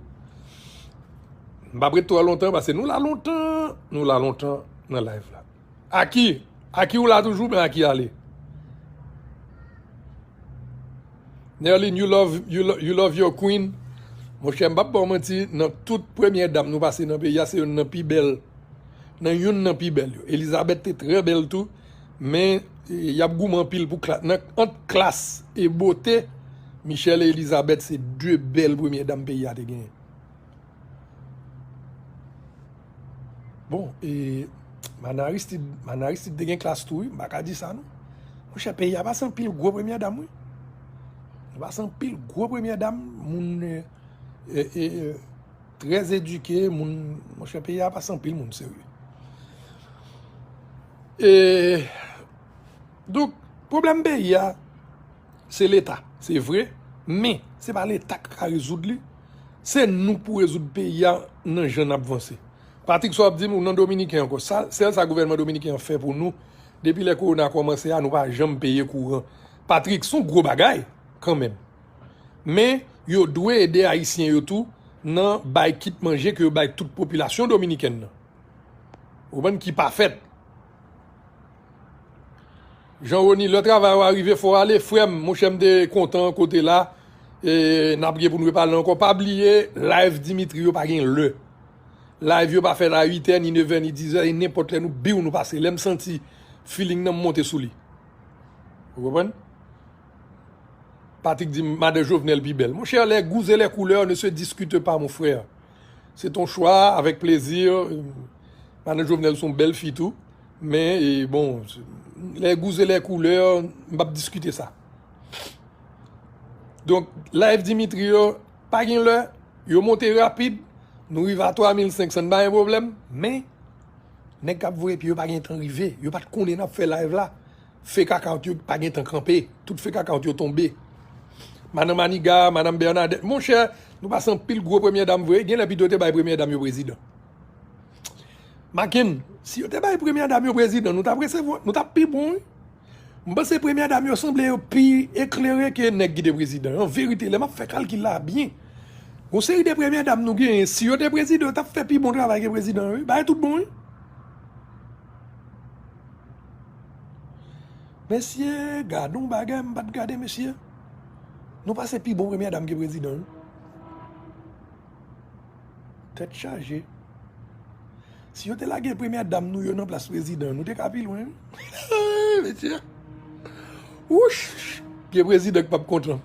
M p ap ret twò lontan, paske nou la lontan, nou la lontan nan live la. Aki, Aki ou la toujou, men Aki ale. Nerline, you love, you lo-, you love your queen. Monchè, m p ap ba w manti, nan tout premyè dam nou pase nan peyi a, se youn nan pi bèl. Nan youn nan pi bèl yo. Elizabeth te trè bèl tou, men, e, y ap goumen anpil pou klas. Nan, ant klas e bote, Michelle e Elizabeth se de bèl premyè dam peyi a te genyen. Bon, e, Mana Aristide, Mana Aristide te gen klas tou, wi, m pa ka di sa, non. Monchè, peyi a pase anpil gwo premyè dam, wi. Pase anpil gwo premyè dam, moun, e, e, e, e, trè edike, moun, monchè, peyi a pase anpil moun serye. E, donk, pwoblèm peyi a, se Leta, se vre, men se pa Leta k ka rezoud li. Se nou k pou rezoud peyi a nan jan n ap vanse. Patrick, sa w ap di m, ou nan Dominiken ankò. Sa, sèl sa gouvènman dominiken an fè pou nou, depi lè kowona kòmanse a, nou pa janm peye kouran. Patrick, se yon gwo bagay, kanmenm. Men, yo dwe ede Ayisyen yo tou nan bay kit manje ke yo bay tout popilasyon dominikèn nan. Ou konprann, ki pa fèt. Jean Rony, lè travay ou a rive, fò w ale, frè m, monchè, m te kontan kote la. E, n ap gen pou n repale ankò. Pa bliye, live Dimitri yo pa gen lè. Live yo pa fèt a uit è, ni nèf è, ni diz è, e nenpòt lè nou biw nou pase. Lè m santi feeling nan, m monte sou li. Ou konprann? Patrick di, madan Jovenel pi bèl. Monchè, les goûts et les couleurs ne se discutent pas, mon frère. C'est ton choix, avec plaisir. Madan Jovenel se yon bèl fi tou. Men, e, bon, les goûts et les couleurs, m p ap diskite sa. Donk, live Dimitri yo, pa gen lè, yo monte rapid, nou rive a twa mil senk san, n pa gen pwoblèm, men, nèg k ap voye pye yo pa gen tan rive, yo pa t konnen n ap fè live la. Fake account yo pa gen tan kanpe. Tout fake account yo tonbe. Madan Maniga, Madan Bernadette, monchè, nou pase anpil gwo premyè dam vre, gen lè pito yo te bay premyè dam yo prezidan. Maken, si yo te bay premyè dam yo prezidan, nou t ap resevwa, nou t ap pi bon, wi. M panse premyè dam yo sanble yo pi eklere ke nèg ki te prezidan. An verite, lè m ap fè kalkil la byen, yon seri de premyè dam nou genyen, si yo te prezidan, yo t ap fè pi bon travay ke prezidan yo, wi. Bagay tout bon, wi. Mesye, gade yon bagay m pa t gade, mesye. Nou pase pi bon premyè dam ke prezidan, wi. Tèt chaje. Si yo te lage premyè dam nou yo nan plas prezidan, nou te ka pi lwen, wi. Mesye. Wouch! Gen prezidan k p ap kontan.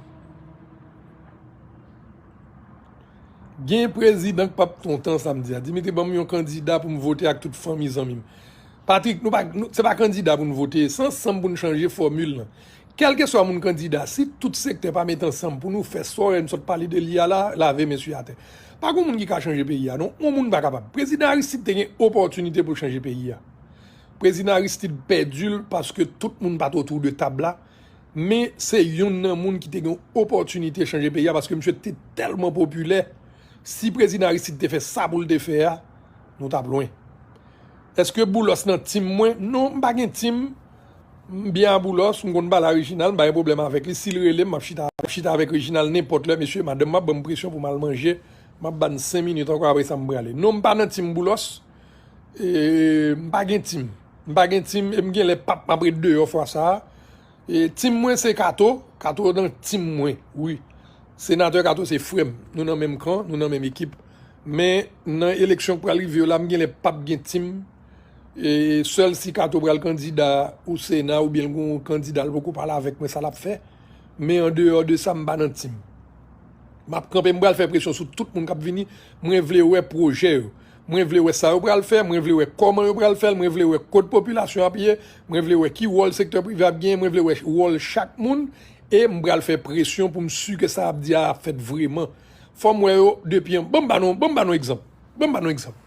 Gen prezidan k p ap kontan samdi a. Dimitri, ban m yon kandida pou m vote ak tout fanmi zanmi m. Patrick, nou pa, nou, se pa kandida pou n vote, se ansanm pou n chanje fòmil lan. Kèlkeswa moun kandida, si tout sektè pa met ansanm pou nou fè sa w wè m sot pale de li a la, lave mesye atè. Pa gen moun ki ka chanje peyi a, non. Yon moun pa kapab. Prezidan Aristide te gen opòtinite pou l chanje peyi a. Prezidan Aristide pèdi l paske tout moun pa t otou de tab la. Men se youn nan moun ki te gen opòtinite chanje peyi a paske misye te tèlman popilè. Si prezidan Aristide te fè sa pou l te fè a, nou t ap lwen. Èske Boulos nan tim mwen? Non, m pa gen tim. M byen a Boulos, m konn pale a Reginald, m pa gen pwoblèm avèk li. Si l rele m, m ap chita, m ap chita avèk Reginald nenpòt lè, mesye, madanm m ap ban m presyon pou m al manje. M ap ba n senk minit ankò, apre sa m prale. Non, m pa nan tim Boulos. E, m pa gen tim. M pa gen tim, e m gen lè p ap, m ap ret deyò fwa sa a. E, tim mwen se Kato. Kato nan tim mwen, wi. Senatè Kato se frè m. Nou nan menm kan, nou nan menm ekip. Men, nan eleksyon k pral rive yo la, m gen lè p ap gen tim. E, sèl si Kato pral kandida ou Sena oubyen l gen yon kandida l poko pale avèk mwen, sa l ap fè. Men, andeyò de sa, m pa nan tim. M ap kanpe, m pral fè presyon sou tout moun k ap vini. Mwen vle wè pwojè yo. Mwen vle wè sa yo pral fè, mwen vle wè kòman yo pral fè l, mwen vle wè kot popilasyon ap ye, mwen vle wè ki wòl sektè prive ap genyen, mwen vle wè wòl chak moun, e m pral fè presyon pou m si ke sa ap di a ap fèt vreman. Fò m wè yo depi an, ban m ba nou, ban m ba nou egzanp. Ban m ba nou egzanp.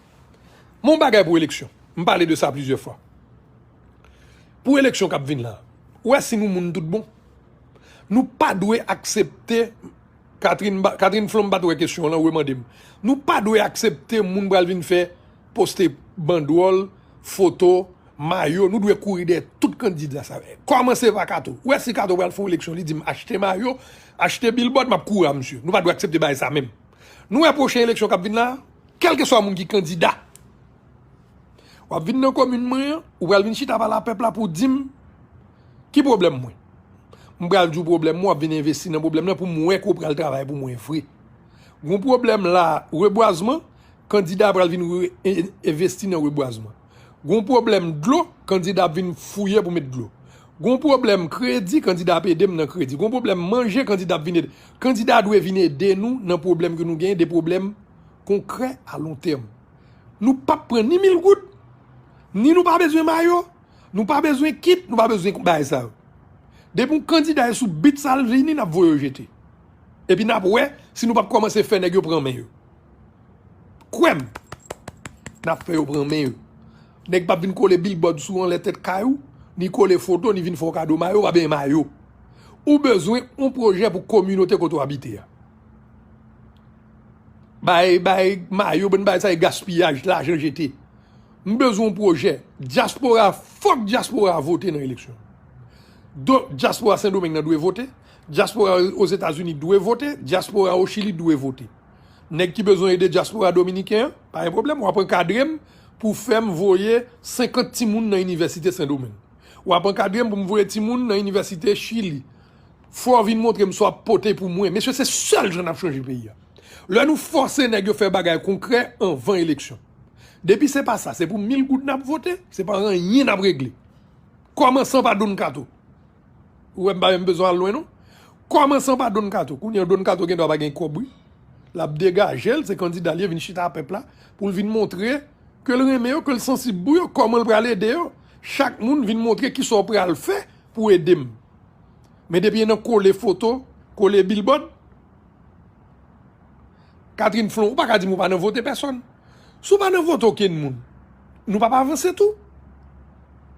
Men yon bagay pou eleksyon. M pale de sa plizyè fwa. Pou eleksyon k ap vin la, ou wè si nou moun tout bon, nou pa dwe aksepte Catherine, ba- Catherine Flon, m pa t wè kesyon w lan, remande m. Nou pa dwe aksepte moun pral vin fè poste bandwòl, foto, mayo. Nou dwe kouri dèyè tout kandida sa. Kòmanse pa Kato. Ou wè si Kato pral fè yon eleksyon, li di m achte mayo, achte bilbòd, m ap kouri a misye. Nou pa dwe aksepte bagay sa menm. Nou wè pwochen eleksyon k ap vin la, kèlkeswa moun ki kandida, w ap vin nan komin mwen an, ou pral vin chita pale a pèp la pou w di m ki pwoblèm mwen. M pral di w pwoblèm mwen, w ap vin envesti nan pwoblèm nan pou m wè ke w pral travay pou mwen vre. Gon pwoblèm la, rebwazman, kandida a pral vin re- en- envesti nan rebwazman. Gon pwoblèm dlo, kandida ap vin fouye pou met dlo. Gon pwoblèm kredi, kandida ap ede m nan kredi. Gon pwoblèm manje, kandida ap vin ede. Kandida a dwe vin ede nou nan pwoblèm ke nou genyen, de pwoblèm konkrè a lon tèm. Nou p ap pran ni mil goud, ni nou pa bezwen mayo, nou pa bezwen kit, nou pa bezwen bagay sa yo. Depi yon kandida e sou bit sa l vini, n ap voye yo jete. Epi n ap wè si nou p ap kòmanse fè nèg yo pran men yo. Kwè m, n ap fè yo pran men yo. Nèg p ap vin kole bilbòd sou anlè tèt kay ou, ni kole foto, ni vin fè w kado mayo, w ap gen mayo. Ou bezwen yon pwojè pou kominote kote w abite a. Bay, bay mayo, bann bagay sa e gaspiyaj, lajan jete. M bezwen yon pwojè. Dyaspora, fòk dyaspora vote nan eleksyon. Donk, dyaspora Sendomeng nan dwe vote. Dyaspora Ozetazini dwe vote. Dyaspora o Chili dwe vote. Nèg ki bezwen ede dyaspora dominiken an, pa gen pwoblèm, w ap ankadre m pou fè m voye senkant timoun nan Inivèsite Sendomeng. W ap ankadre m pou m voye timoun nan Inivèsite Chili. Fò w vin montre m sa w ap pote pou mwen. Mesye, se sèl jan n ap chanje peyi a. Lè nou fòse nèg yo fè bagay konkrè anvan eleksyon. Depi se pa sa, se pou mil goud n ap vote, se pa anyen n ap regle. Kòmansan pa Don Kato. Ou wè m pa menm bezwen al lwen non. Kòmansan pa Don Kato. Kounye a Don Kato gen dwa pa gen kòb wi. L ap degaje l, se kandida l ye, vin chita a pèp la, pou l vin montre ke l renmen yo, ke l sansib pou yo, kòman l pral ede yo. Chak moun vin montre kisa w pral fè pou ede m. Men depi e nan kole foto, kole bilbòd, Catherine Flon, ou pa ka di m ou pa nan vote pèsòn. Si w pa nan vote okenn moun, nou p ap avanse tou.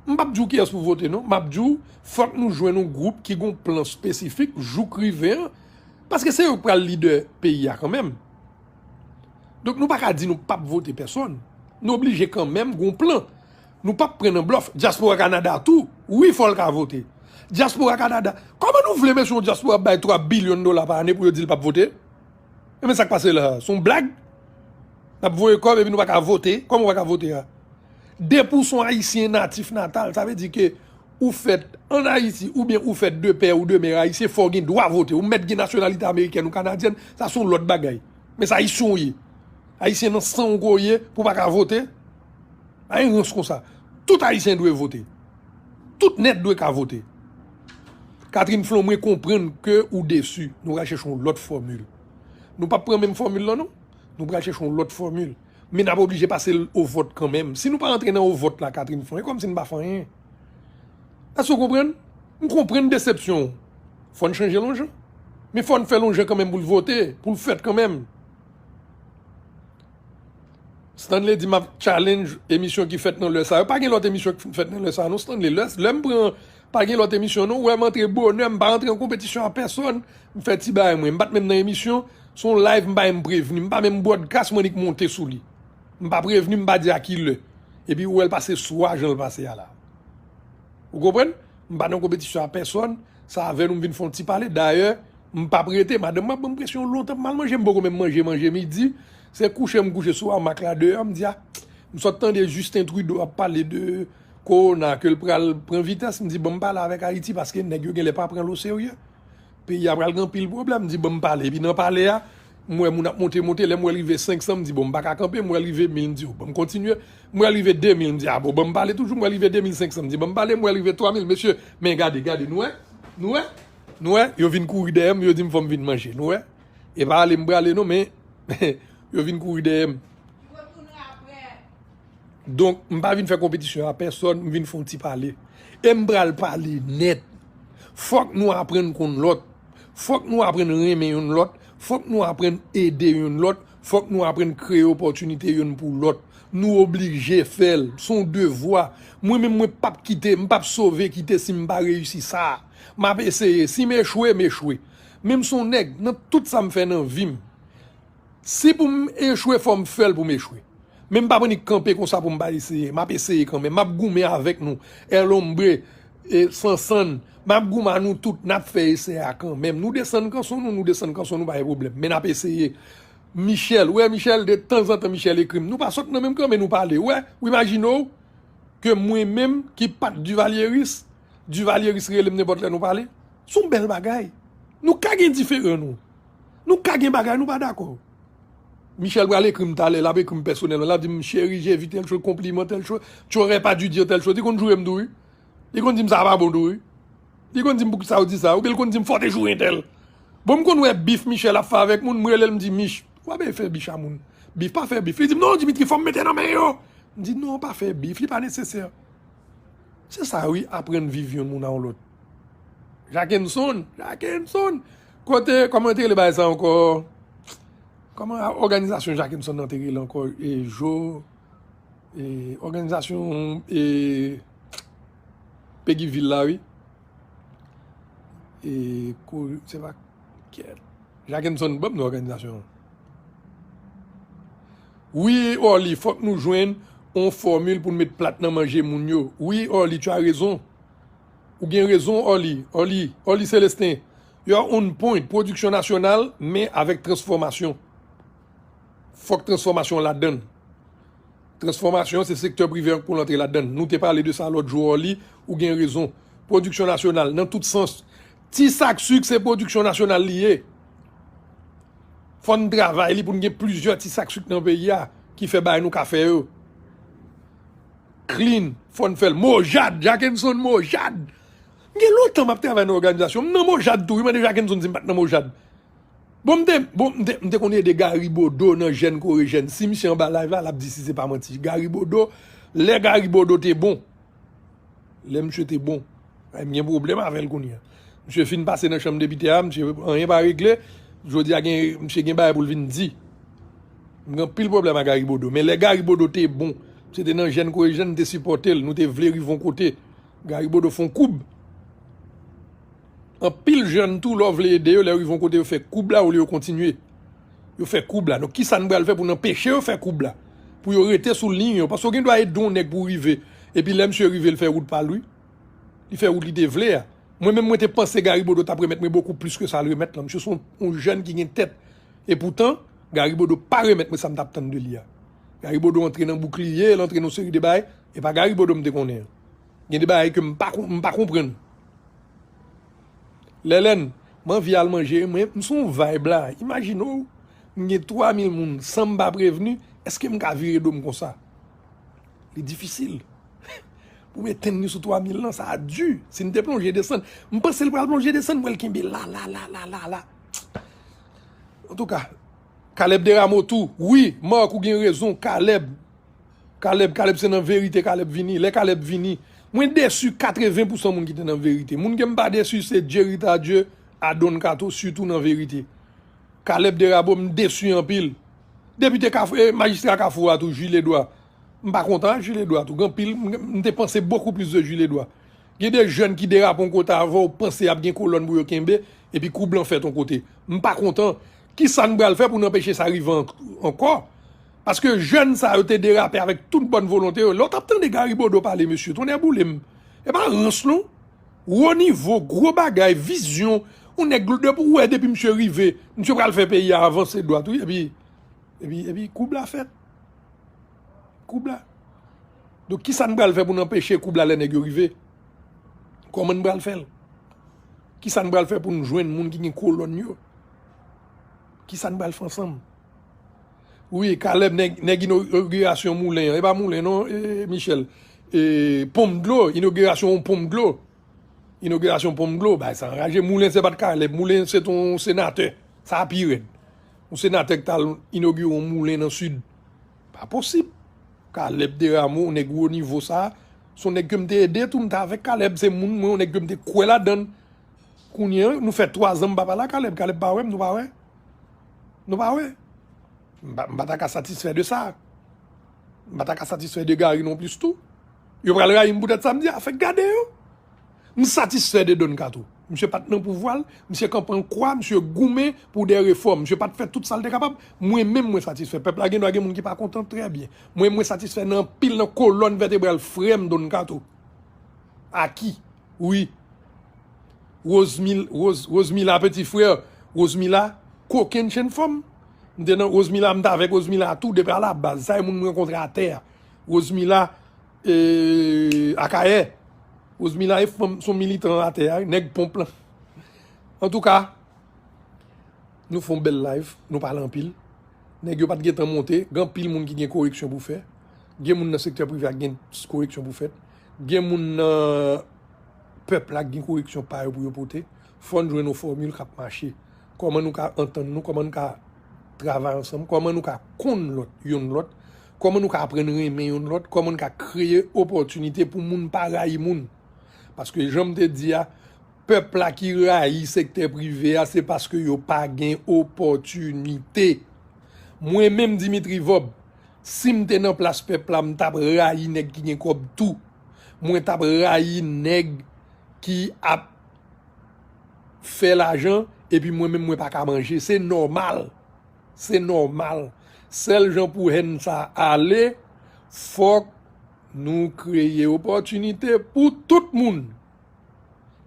M p ap di w kiyès pou vote non. M ap di w, fòk nou jwenn yon gwoup ki gon plan espesifik, jou k rive an, Paske se yo k pral lidè peyi a kanmenm. Donk, nou pa ka di nou p ap vote pèsonn. Nou oblije kanmenm gon plan. Nou p ap pran nan blòf. Dyaspora Kanada tou, wi, fò l ka vote. Dyaspora Kanada, kòman nou vle mesye yon dyaspora ap bay twa bilyon dola pa ane pou yo di l p ap vote? Enben, sa k pase la a? Se yon blag? N ap voye kòb epi nou pa ka vote? Kòman w pa ka vote a? Depi w se yon Ayisyen natif natal, sa vle di ke ou fèt ann Ayiti oubyen ou fèt de pè ou de mè ayisyen, fò w gen dwa vote. Ou mèt gen nasyonalite amerikèn ou kanadyèn, sa se yon lòt bagay. Men se Ayisyen w ye. Ayisyen nan san w ke w ye pou w pa ka vote. Pa gen rans konsa. Tout Ayisyen dwe vote. Tout nèt dwe ka vote. Catherine Flon, mwen konprann ke ou desi. Nou pral chèche yon lòt fòmil. Nou p ap pran menm fòmil lan, non. Nou pral chèche yon lòt fòmil. Men n ap oblije pase l o vòt kanmenm. Si nou pa rantre nan o vòt la, Catherine Flon, e kòmsi n pa fè anyen. Èske w konprann? M konprann desepsyon w. Fò n chanje lonjan. Men fò n fè lonjan kanmenm pou l vote, pou l fèt kanmenm. Stanley di m ap challenge emisyon ki fèt nan lè sa yo. Pa gen lòt emisyon ki fèt nan lè sa yo, non, Stanley. Lè, lè m pran, pa gen lòt emisyon, non. Ou wè m antre bonè, m pa antre an konpetisyon a pèsonn. M fè ti bagay mwen. M pa t menm nan emisyon. Se yon live, m pa menm prevni. M pa menm broadcast, m annik monte sou li. M pa prevni, m pa di a ki lè. Epi ou wè l pase swa jan l pase a la. Ou konprann? M pa nan konpetisyon a pèsonn. Se avè nou m vin fè yon ti pale. Dayè, m p ap rete. Madanm mwen ap ban m presyon lontan pou m al manje. M poko menm manje, manje midi. Se kouche m kouche sou amak la deyò. M di, a, m sot tande Justin Trudeau ap pale de kowona, ke l pral pran vitès. M di, ban m pale avèk Ayiti, paske nèg yo genlè pa pran l oserye. Peyi a pral gen anpil pwoblèm. M di, ban m pale. Epi nan pale a, m wè moun ap monte, monte. Lè m wè l rive senk san, m di, bon, m pa ka kanpe. M wè l rive mil, m di, o, ban m kontinye. M wè l rive de mil, m di, a, bon, ban m pale toujou. M wè l rive de mil senk san, m di, ban m pale. M wè l rive twa mil. Mesye, men gade, gade, nou wè? Nou wè? Nou wè? Yo vin kouri dèyè m, yo di m fò m vin manje. Nou wè? E pa ale m prale, non, men yo vin kouri dèyè m. Donk, m pa vin fè konpetisyon a pèsonn, m vin fè yon ti pale. E m pral pale nèt. Fòk nou aprann konn lòt. Fòk nou aprann renmen youn lòt. Fòk nou aprann ede youn lòt. Fòk nou aprann kreye opòtinite youn pou lòt. Nou oblije fè l. Se yon devwa. Mwen menm, mwen p ap kite, m p ap sove kite si m pa reyisi sa. M ap eseye. Si m echwe, m echwe. Men m se yon nèg, nan tout sa m fè nan vi m, si pou m echwe, fò m fè l pou m echwe. Men m p ap annik kanpe konsa pou m pa eseye. M ap eseye kanmenm. M ap goumen avèk nou. El Hombre, e, Sansann. M ap goumen a nou tout. N ap fè esè a kanmenm. Nou desann kanson nou, nou desann kanson nou, pa gen pwoblèm. Men n ap eseye. Michel, ou wè Michel, de tanzantan Michel ekri m. Nou pa sot nan menm kan, men nou pale. Ou wè, ou imajine w ke mwen menm ki pa t divalyeris, divalyeris rele m nenpòt lè nou pale. Se yon bèl bagay. Nou ka gen diferan nou. Nou ka gen bagay nou pa dakò. Michel pral ekri m talè, l ap ekri m pèsonèlman, l ap di m, cheri, j'ai vu telle chose, konpliman, telle chose, tu aurais pas dû dire telle chose. Li konn joure m tou, wi. Li konn di m sa pa bon tou, wi. Li konn di m poukisa w di sa, oubyen li konn di m fò w te joure entèl. Bon, m konn wè bif Michel ap fè avèk moun, m rele l, m di, Mich, w ap fè bif a moun. Bif pa fè bif. Li di m, non, Dimitri, fò m mete nan men yo. M di, non, pa fè bif, li pa nesesè. Se sa, wi, aprann viv youn moun a yon lòt. Jackenson, Jackenson. Kote, kòman te rele bagay sa ankò? Kòman òganizasyon Jackenson nan te rele ankò? E, Jo, e, òganizasyon, e, Peguy Ville la, wi. E, ko, se pa, kèt. Jackenson, ban m non òganizasyon an. Wi, Orly, fòk nou jwenn yon fòmil pou n met plat nan manje moun yo. Wi, Orly, tu as raison. Ou gen rezon, Orly. Orly, Orly Célestin, you are on point. Pwodiksyon nasyonal, men avèk transfòmasyon. Fòk transfòmasyon ladan l. Transfòmasyon, se sektè prive an k pou l antre ladan l. Nou te pale de sa lòt jou, Orly, ou gen rezon. Pwodiksyon nasyonal, nan tout sans. Ti sak sik, se pwodiksyon nasyonal li ye. Fò n travay li pou n gen plizyè ti sak sik nan peyi a ki fè bagay nou ka fè yo. Clean, fò n fè l. Mojad, Jackenson Mojad. M gen lontan m ap travay nan òganizasyon. M nan Mojad tou, wi, mande Jackenson si m pa t nan Mojad. Bon, m te, bon, m te, m te konn ede Gary Bodeau nan Jèn Kore Jèn. Si misye anba live la, l ap di si se pa manti. Gary Bodeau, lè Gary Bodeau te bon, lè misye te bon. Ay, m gen pwoblèm avè l kounye a. Misye fin pase nan chanm depite a, misye anyen pa regle. Jodi a gen, misye gen bagay pou l vin di. M gen anpil pwoblèm ak Gary Bodeau. Men lè Gary Bodeau te bon, misye te nan Jèn Kore Jèn, m te sipòte l, nou te vle rive yon kote. Gary Bodeau fè yon koub. Anpil jèn tou, lè w vle ede yo, lè yo rive yon kote, yo fè koub la olye yo kontinye. Yo fè koub la. Donk, kisa n pral fè pou n anpeche yo fè koub la? Pou yo rete sou liy yo. Paske w gen dwa ede yon nèg pou rive. Epi lè misye rive, l fè wout pa l, wi. Li fè wout li te vle a. Mwen menm, mwen te panse Gary Bodeau t ap remèt mwen bokou plis ke sa l remèt lan. Misye se yon, yon jèn ki gen tèt. E poutan, Gary Bodeau pa remèt mwen sa m t ap tann de li a. Gary Bodeau antre nan boukliye, l antre nan yon seri de bagay. E pa Gary Bodeau m te konnen an. Gen de bagay ke m pa, m pa konprann. Lèlèn, m anvi al manje, mwen, m sou yon vibe la. Imajine w, m gen twa mil moun san m pa prevni, èske m ka vire do m konsa? Li difisil. Pou m etenn li sou twa mil lan, sa a di. Si n te plonje desann, m panse l pral plonje desann, m wè l kenbe la, la, la, la, la, la. Antouka, Caleb Desrameaux tou. Wi, Marc, ou gen rezon, Caleb. Caleb, Caleb se nan verite Caleb vini. Lè Caleb vini, mwen desi katreven pousan moun ki te nan verite. Moun ke m pa desi se Jerry Tardieu, Adon Kato, sitou nan verite. Caleb Desrameaux, m desi anpil. Depite Kafou, e, majistra Kafou a tou, Jules Edouard. M pa kontan ak Jules Edouard tou. Gen anpil, m, m te panse bokou plis de Jules Edouard. Gen de jèn ki derape yon kote avè w, panse y ap gen kolòn pou yo kenbe, epi koub lan fèt yon kote. M pa kontan. Kisa n pral fè pou n anpeche sa rive an-, ankò? Paske jèn sa yo te derape avèk tout bòn volonte yo. Lè w t ap tande Gary Bodeau pale, mesye, tonnè boule m. E pa rans, non. Wo nivo, gwo bagay, vizyon. Yon nèg, depi w wè, depi misye rive, misye pral fè peyi a avanse dwat, wi. Epi, epi, epi koub la fèt. Koub la. Donk, kisa n pral fè pou n anpeche koub la lè nèg yo rive? Kòman n pral fè l? Kisa n pral fè pou n jwenn moun ki gen kolòn yo? Kisa n pral fè ansanm? Wi, Caleb, nèg, nèg inogirasyon moulen an. E pa moulen, non, e, Michel. E, ponm dlo, inogirasyon yon ponm dlo. Inogirasyon ponm dlo, bay sa anraje. Moulen se pa t Caleb. Moulen se t yon senatè. Sa a pi rèd. Yon senatè ki t al inogire yon moulen nan Sid. Pa posib. Caleb Desrameaux, yon nèg wo nivo sa a, se yon nèg ke m te ede tou, m te avèk Caleb, se moun mwen, yon nèg ke m te kwè ladan l. Kounye a, nou fè twa zan m pa pale a Caleb. Caleb pa wè m, nou pa wè. Nou pa wè. M pa, m pa ta ka satisfè de sa. M pa ta ka satisfè de Gary non plis tou. Yo pral rayi m poutèt sa m di a, fèk gade yo. M satisfè de Don Kato. Misye pa t nan pouvwa l, misye kanpe an kwa, misye goumen pou de refòm. Misye pa t fè tout sa l te kapab. Mwen menm, mwen satisfè. Pèp la gen dwa gen moun ki pa kontan, trè byen. Mwen, mwen satisfè nan anpil nan kolòn vètebral frè m Don Kato. Aki, wi. Rosemil-, Rose-, Rosemila, peti frè, Rosemila, kokenn chenn fanm. M te nan Rosemila, m t avèk Rosemila tou, depi a la baz. Sa e moun m rankontre atè a. Rosemila, e, Akayè. Rosemila e fanm, se yon militan atè a, nèg ponp lan. Antouka, nou fè yon bèl live, nou pale anpil. Nèg yo pa t gentan monte, gen anpil moun ki gen koreksyon pou fè. Gen moun nan sektè prive a ki gen koreksyon pou fèt. Gen moun nan pèp la ki gen koreksyon pa yo pou yo pote. Fò n jwenn yon fòmil k ap mache. Kòman nou ka antann nou, kòman nou ka travay ansanm, kòman nou ka konn lòt, youn lòt, kòman nou ka aprann renmen youn lòt, kòman nou ka kreye opòtinite pou moun pa rayi moun. Paske jan m te di a, pèp la ki rayi sektè prive a, se paske yo pa gen opòtinite. Mwen menm, Dimitri Vorbe, si m te nan plas pèp la, m t ap rayi nèg ki gen kòb tou. Mwen t ap rayi nèg ki ap fè lajan, epi mwen menm, mwen pa ka manje. Se nòmal. Se nòmal. Sèl jan pou hèn sa ale, fòk nou kreye opòtinite pou tout moun.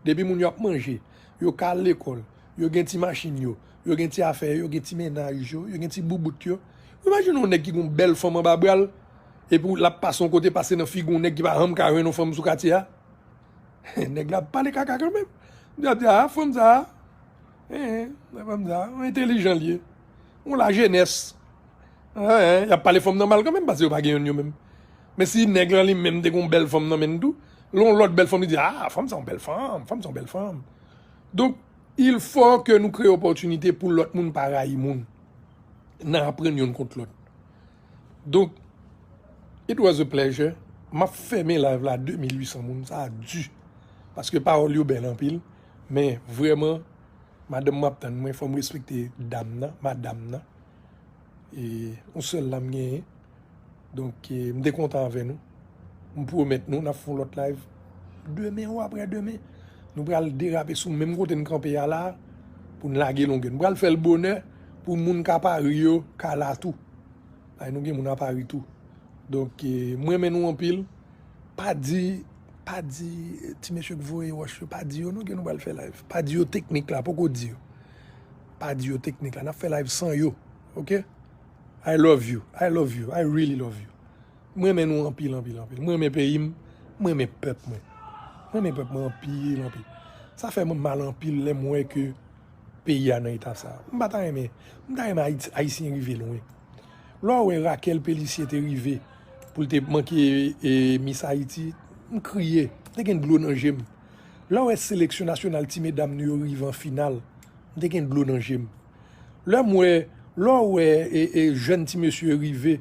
Depi moun yo ap manje, yo ka al lekòl, yo gen ti machin yo, yo gen ti afè yo, yo gen ti mennaj yo, yo gen ti boubout yo. Imajine yon nèg ki gen yon bèl fanm anba bra l, epi l ap pase yon kote, pase nan figi yon nèg ki pa janm ka jwenn yon fanm sou katye a. Nèg la ap pale kaka kanmenm. Li ap di, a, fanm sa a, en, en, fanm sa a, yon entèlijan li ye. Yon lajenès. En, en, y ap pale fanm nan mal kanmenm, paske yo pa gen youn yo menm. Men si nèg lan li menm te gen yon bèl fanm nan men l tou, lè yon lòt bèl fanm, li di, a, fanm sa yon bèl fanm, fanm sa yon bèl fanm. Donk, il faut que nou kreye opòtinite pou lòt moun pa rayi moun. N a aprann youn kont lòt. Donk, it was a pleasure. M ap fèmen live la, de mil uit san moun, sa a di. Paske pawòl yo bèl anpil, men vrèman, madanm m ap tann mwen, fò m respekte dam nan, madanm nan. E, yon sèl la m genyen. Donk, e, m te kontan avè nou. M pwomèt nou, n ap fè yon lòt live demen ou aprè demen. Nou pral derape sou menm kote n kanpe a la pou n lage longè. Nou pral fè l bonè pou moun k a Pari yo ka la tou. Ay, nou gen moun a Pari tou. Donk, eh, mwen renmen nou anpil. Pa di, pa di, ti mesye k voye wòch yo, pa di yo non ke nou pral fè live. Pa di yo teknik la, poko di yo. Pa di yo teknik la, n ap fè live san yo, oke? I love you, I love you, I really love you. Mwen renmen nou anpil, anpil, anpil. Mwen renmen peyi m, mwen renmen pèp mwen. Mwen renmen pèp mwen anpil, anpil. Sa fè mwen mal anpil lè m wè ke peyi a nan eta sa. M pa ta renmen, m ta renmen Ayiti, Ayisyen rive lwen. Lè w wè Raquel Pélissier te rive pou l te manke, e, Miss Haiti, m kriye, m te gen dlo nan je m. Lè w wè seleksyon nasyonal ti medam nou yo rive an final, m te gen dlo nan je m. Lè m wè, lè w wè e, e, jèn ti mesye rive,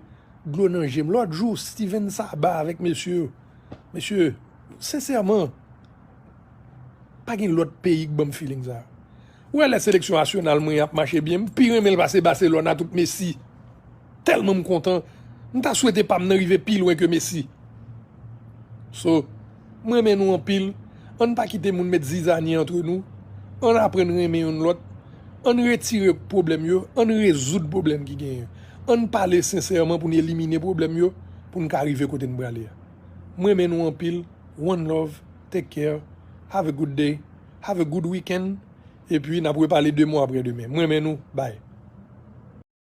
dlo nan je m. Lòt jou, Steven Saba avèk mesye yo. Mesye, sensèman, pa gen lòt peyi k ban m feeling sa. Ou wè lè seleksyon nasyonal mwen ap mache byen, m pi renmen l pase Barcelona tout Messi. Tèlman m kontan. M ta swete pa m nan rive pi lwen ke Messi. So, mwen renmen nou anpil. Ann pa kite moun met zizani antre nou. Ann aprann renmen youn lòt. Ann retire pwoblèm yo. Ann rezoud pwoblèm ki genyen. Ann pale sensèman pou n elimine pwoblèm yo, pou n ka rive kote n prale a. Mwen renmen nou anpil. One love. Take care. Have a good day. Have a good weekend. Epi, n ap repale de mwa apre demen. Mwen renmen nou. Bye.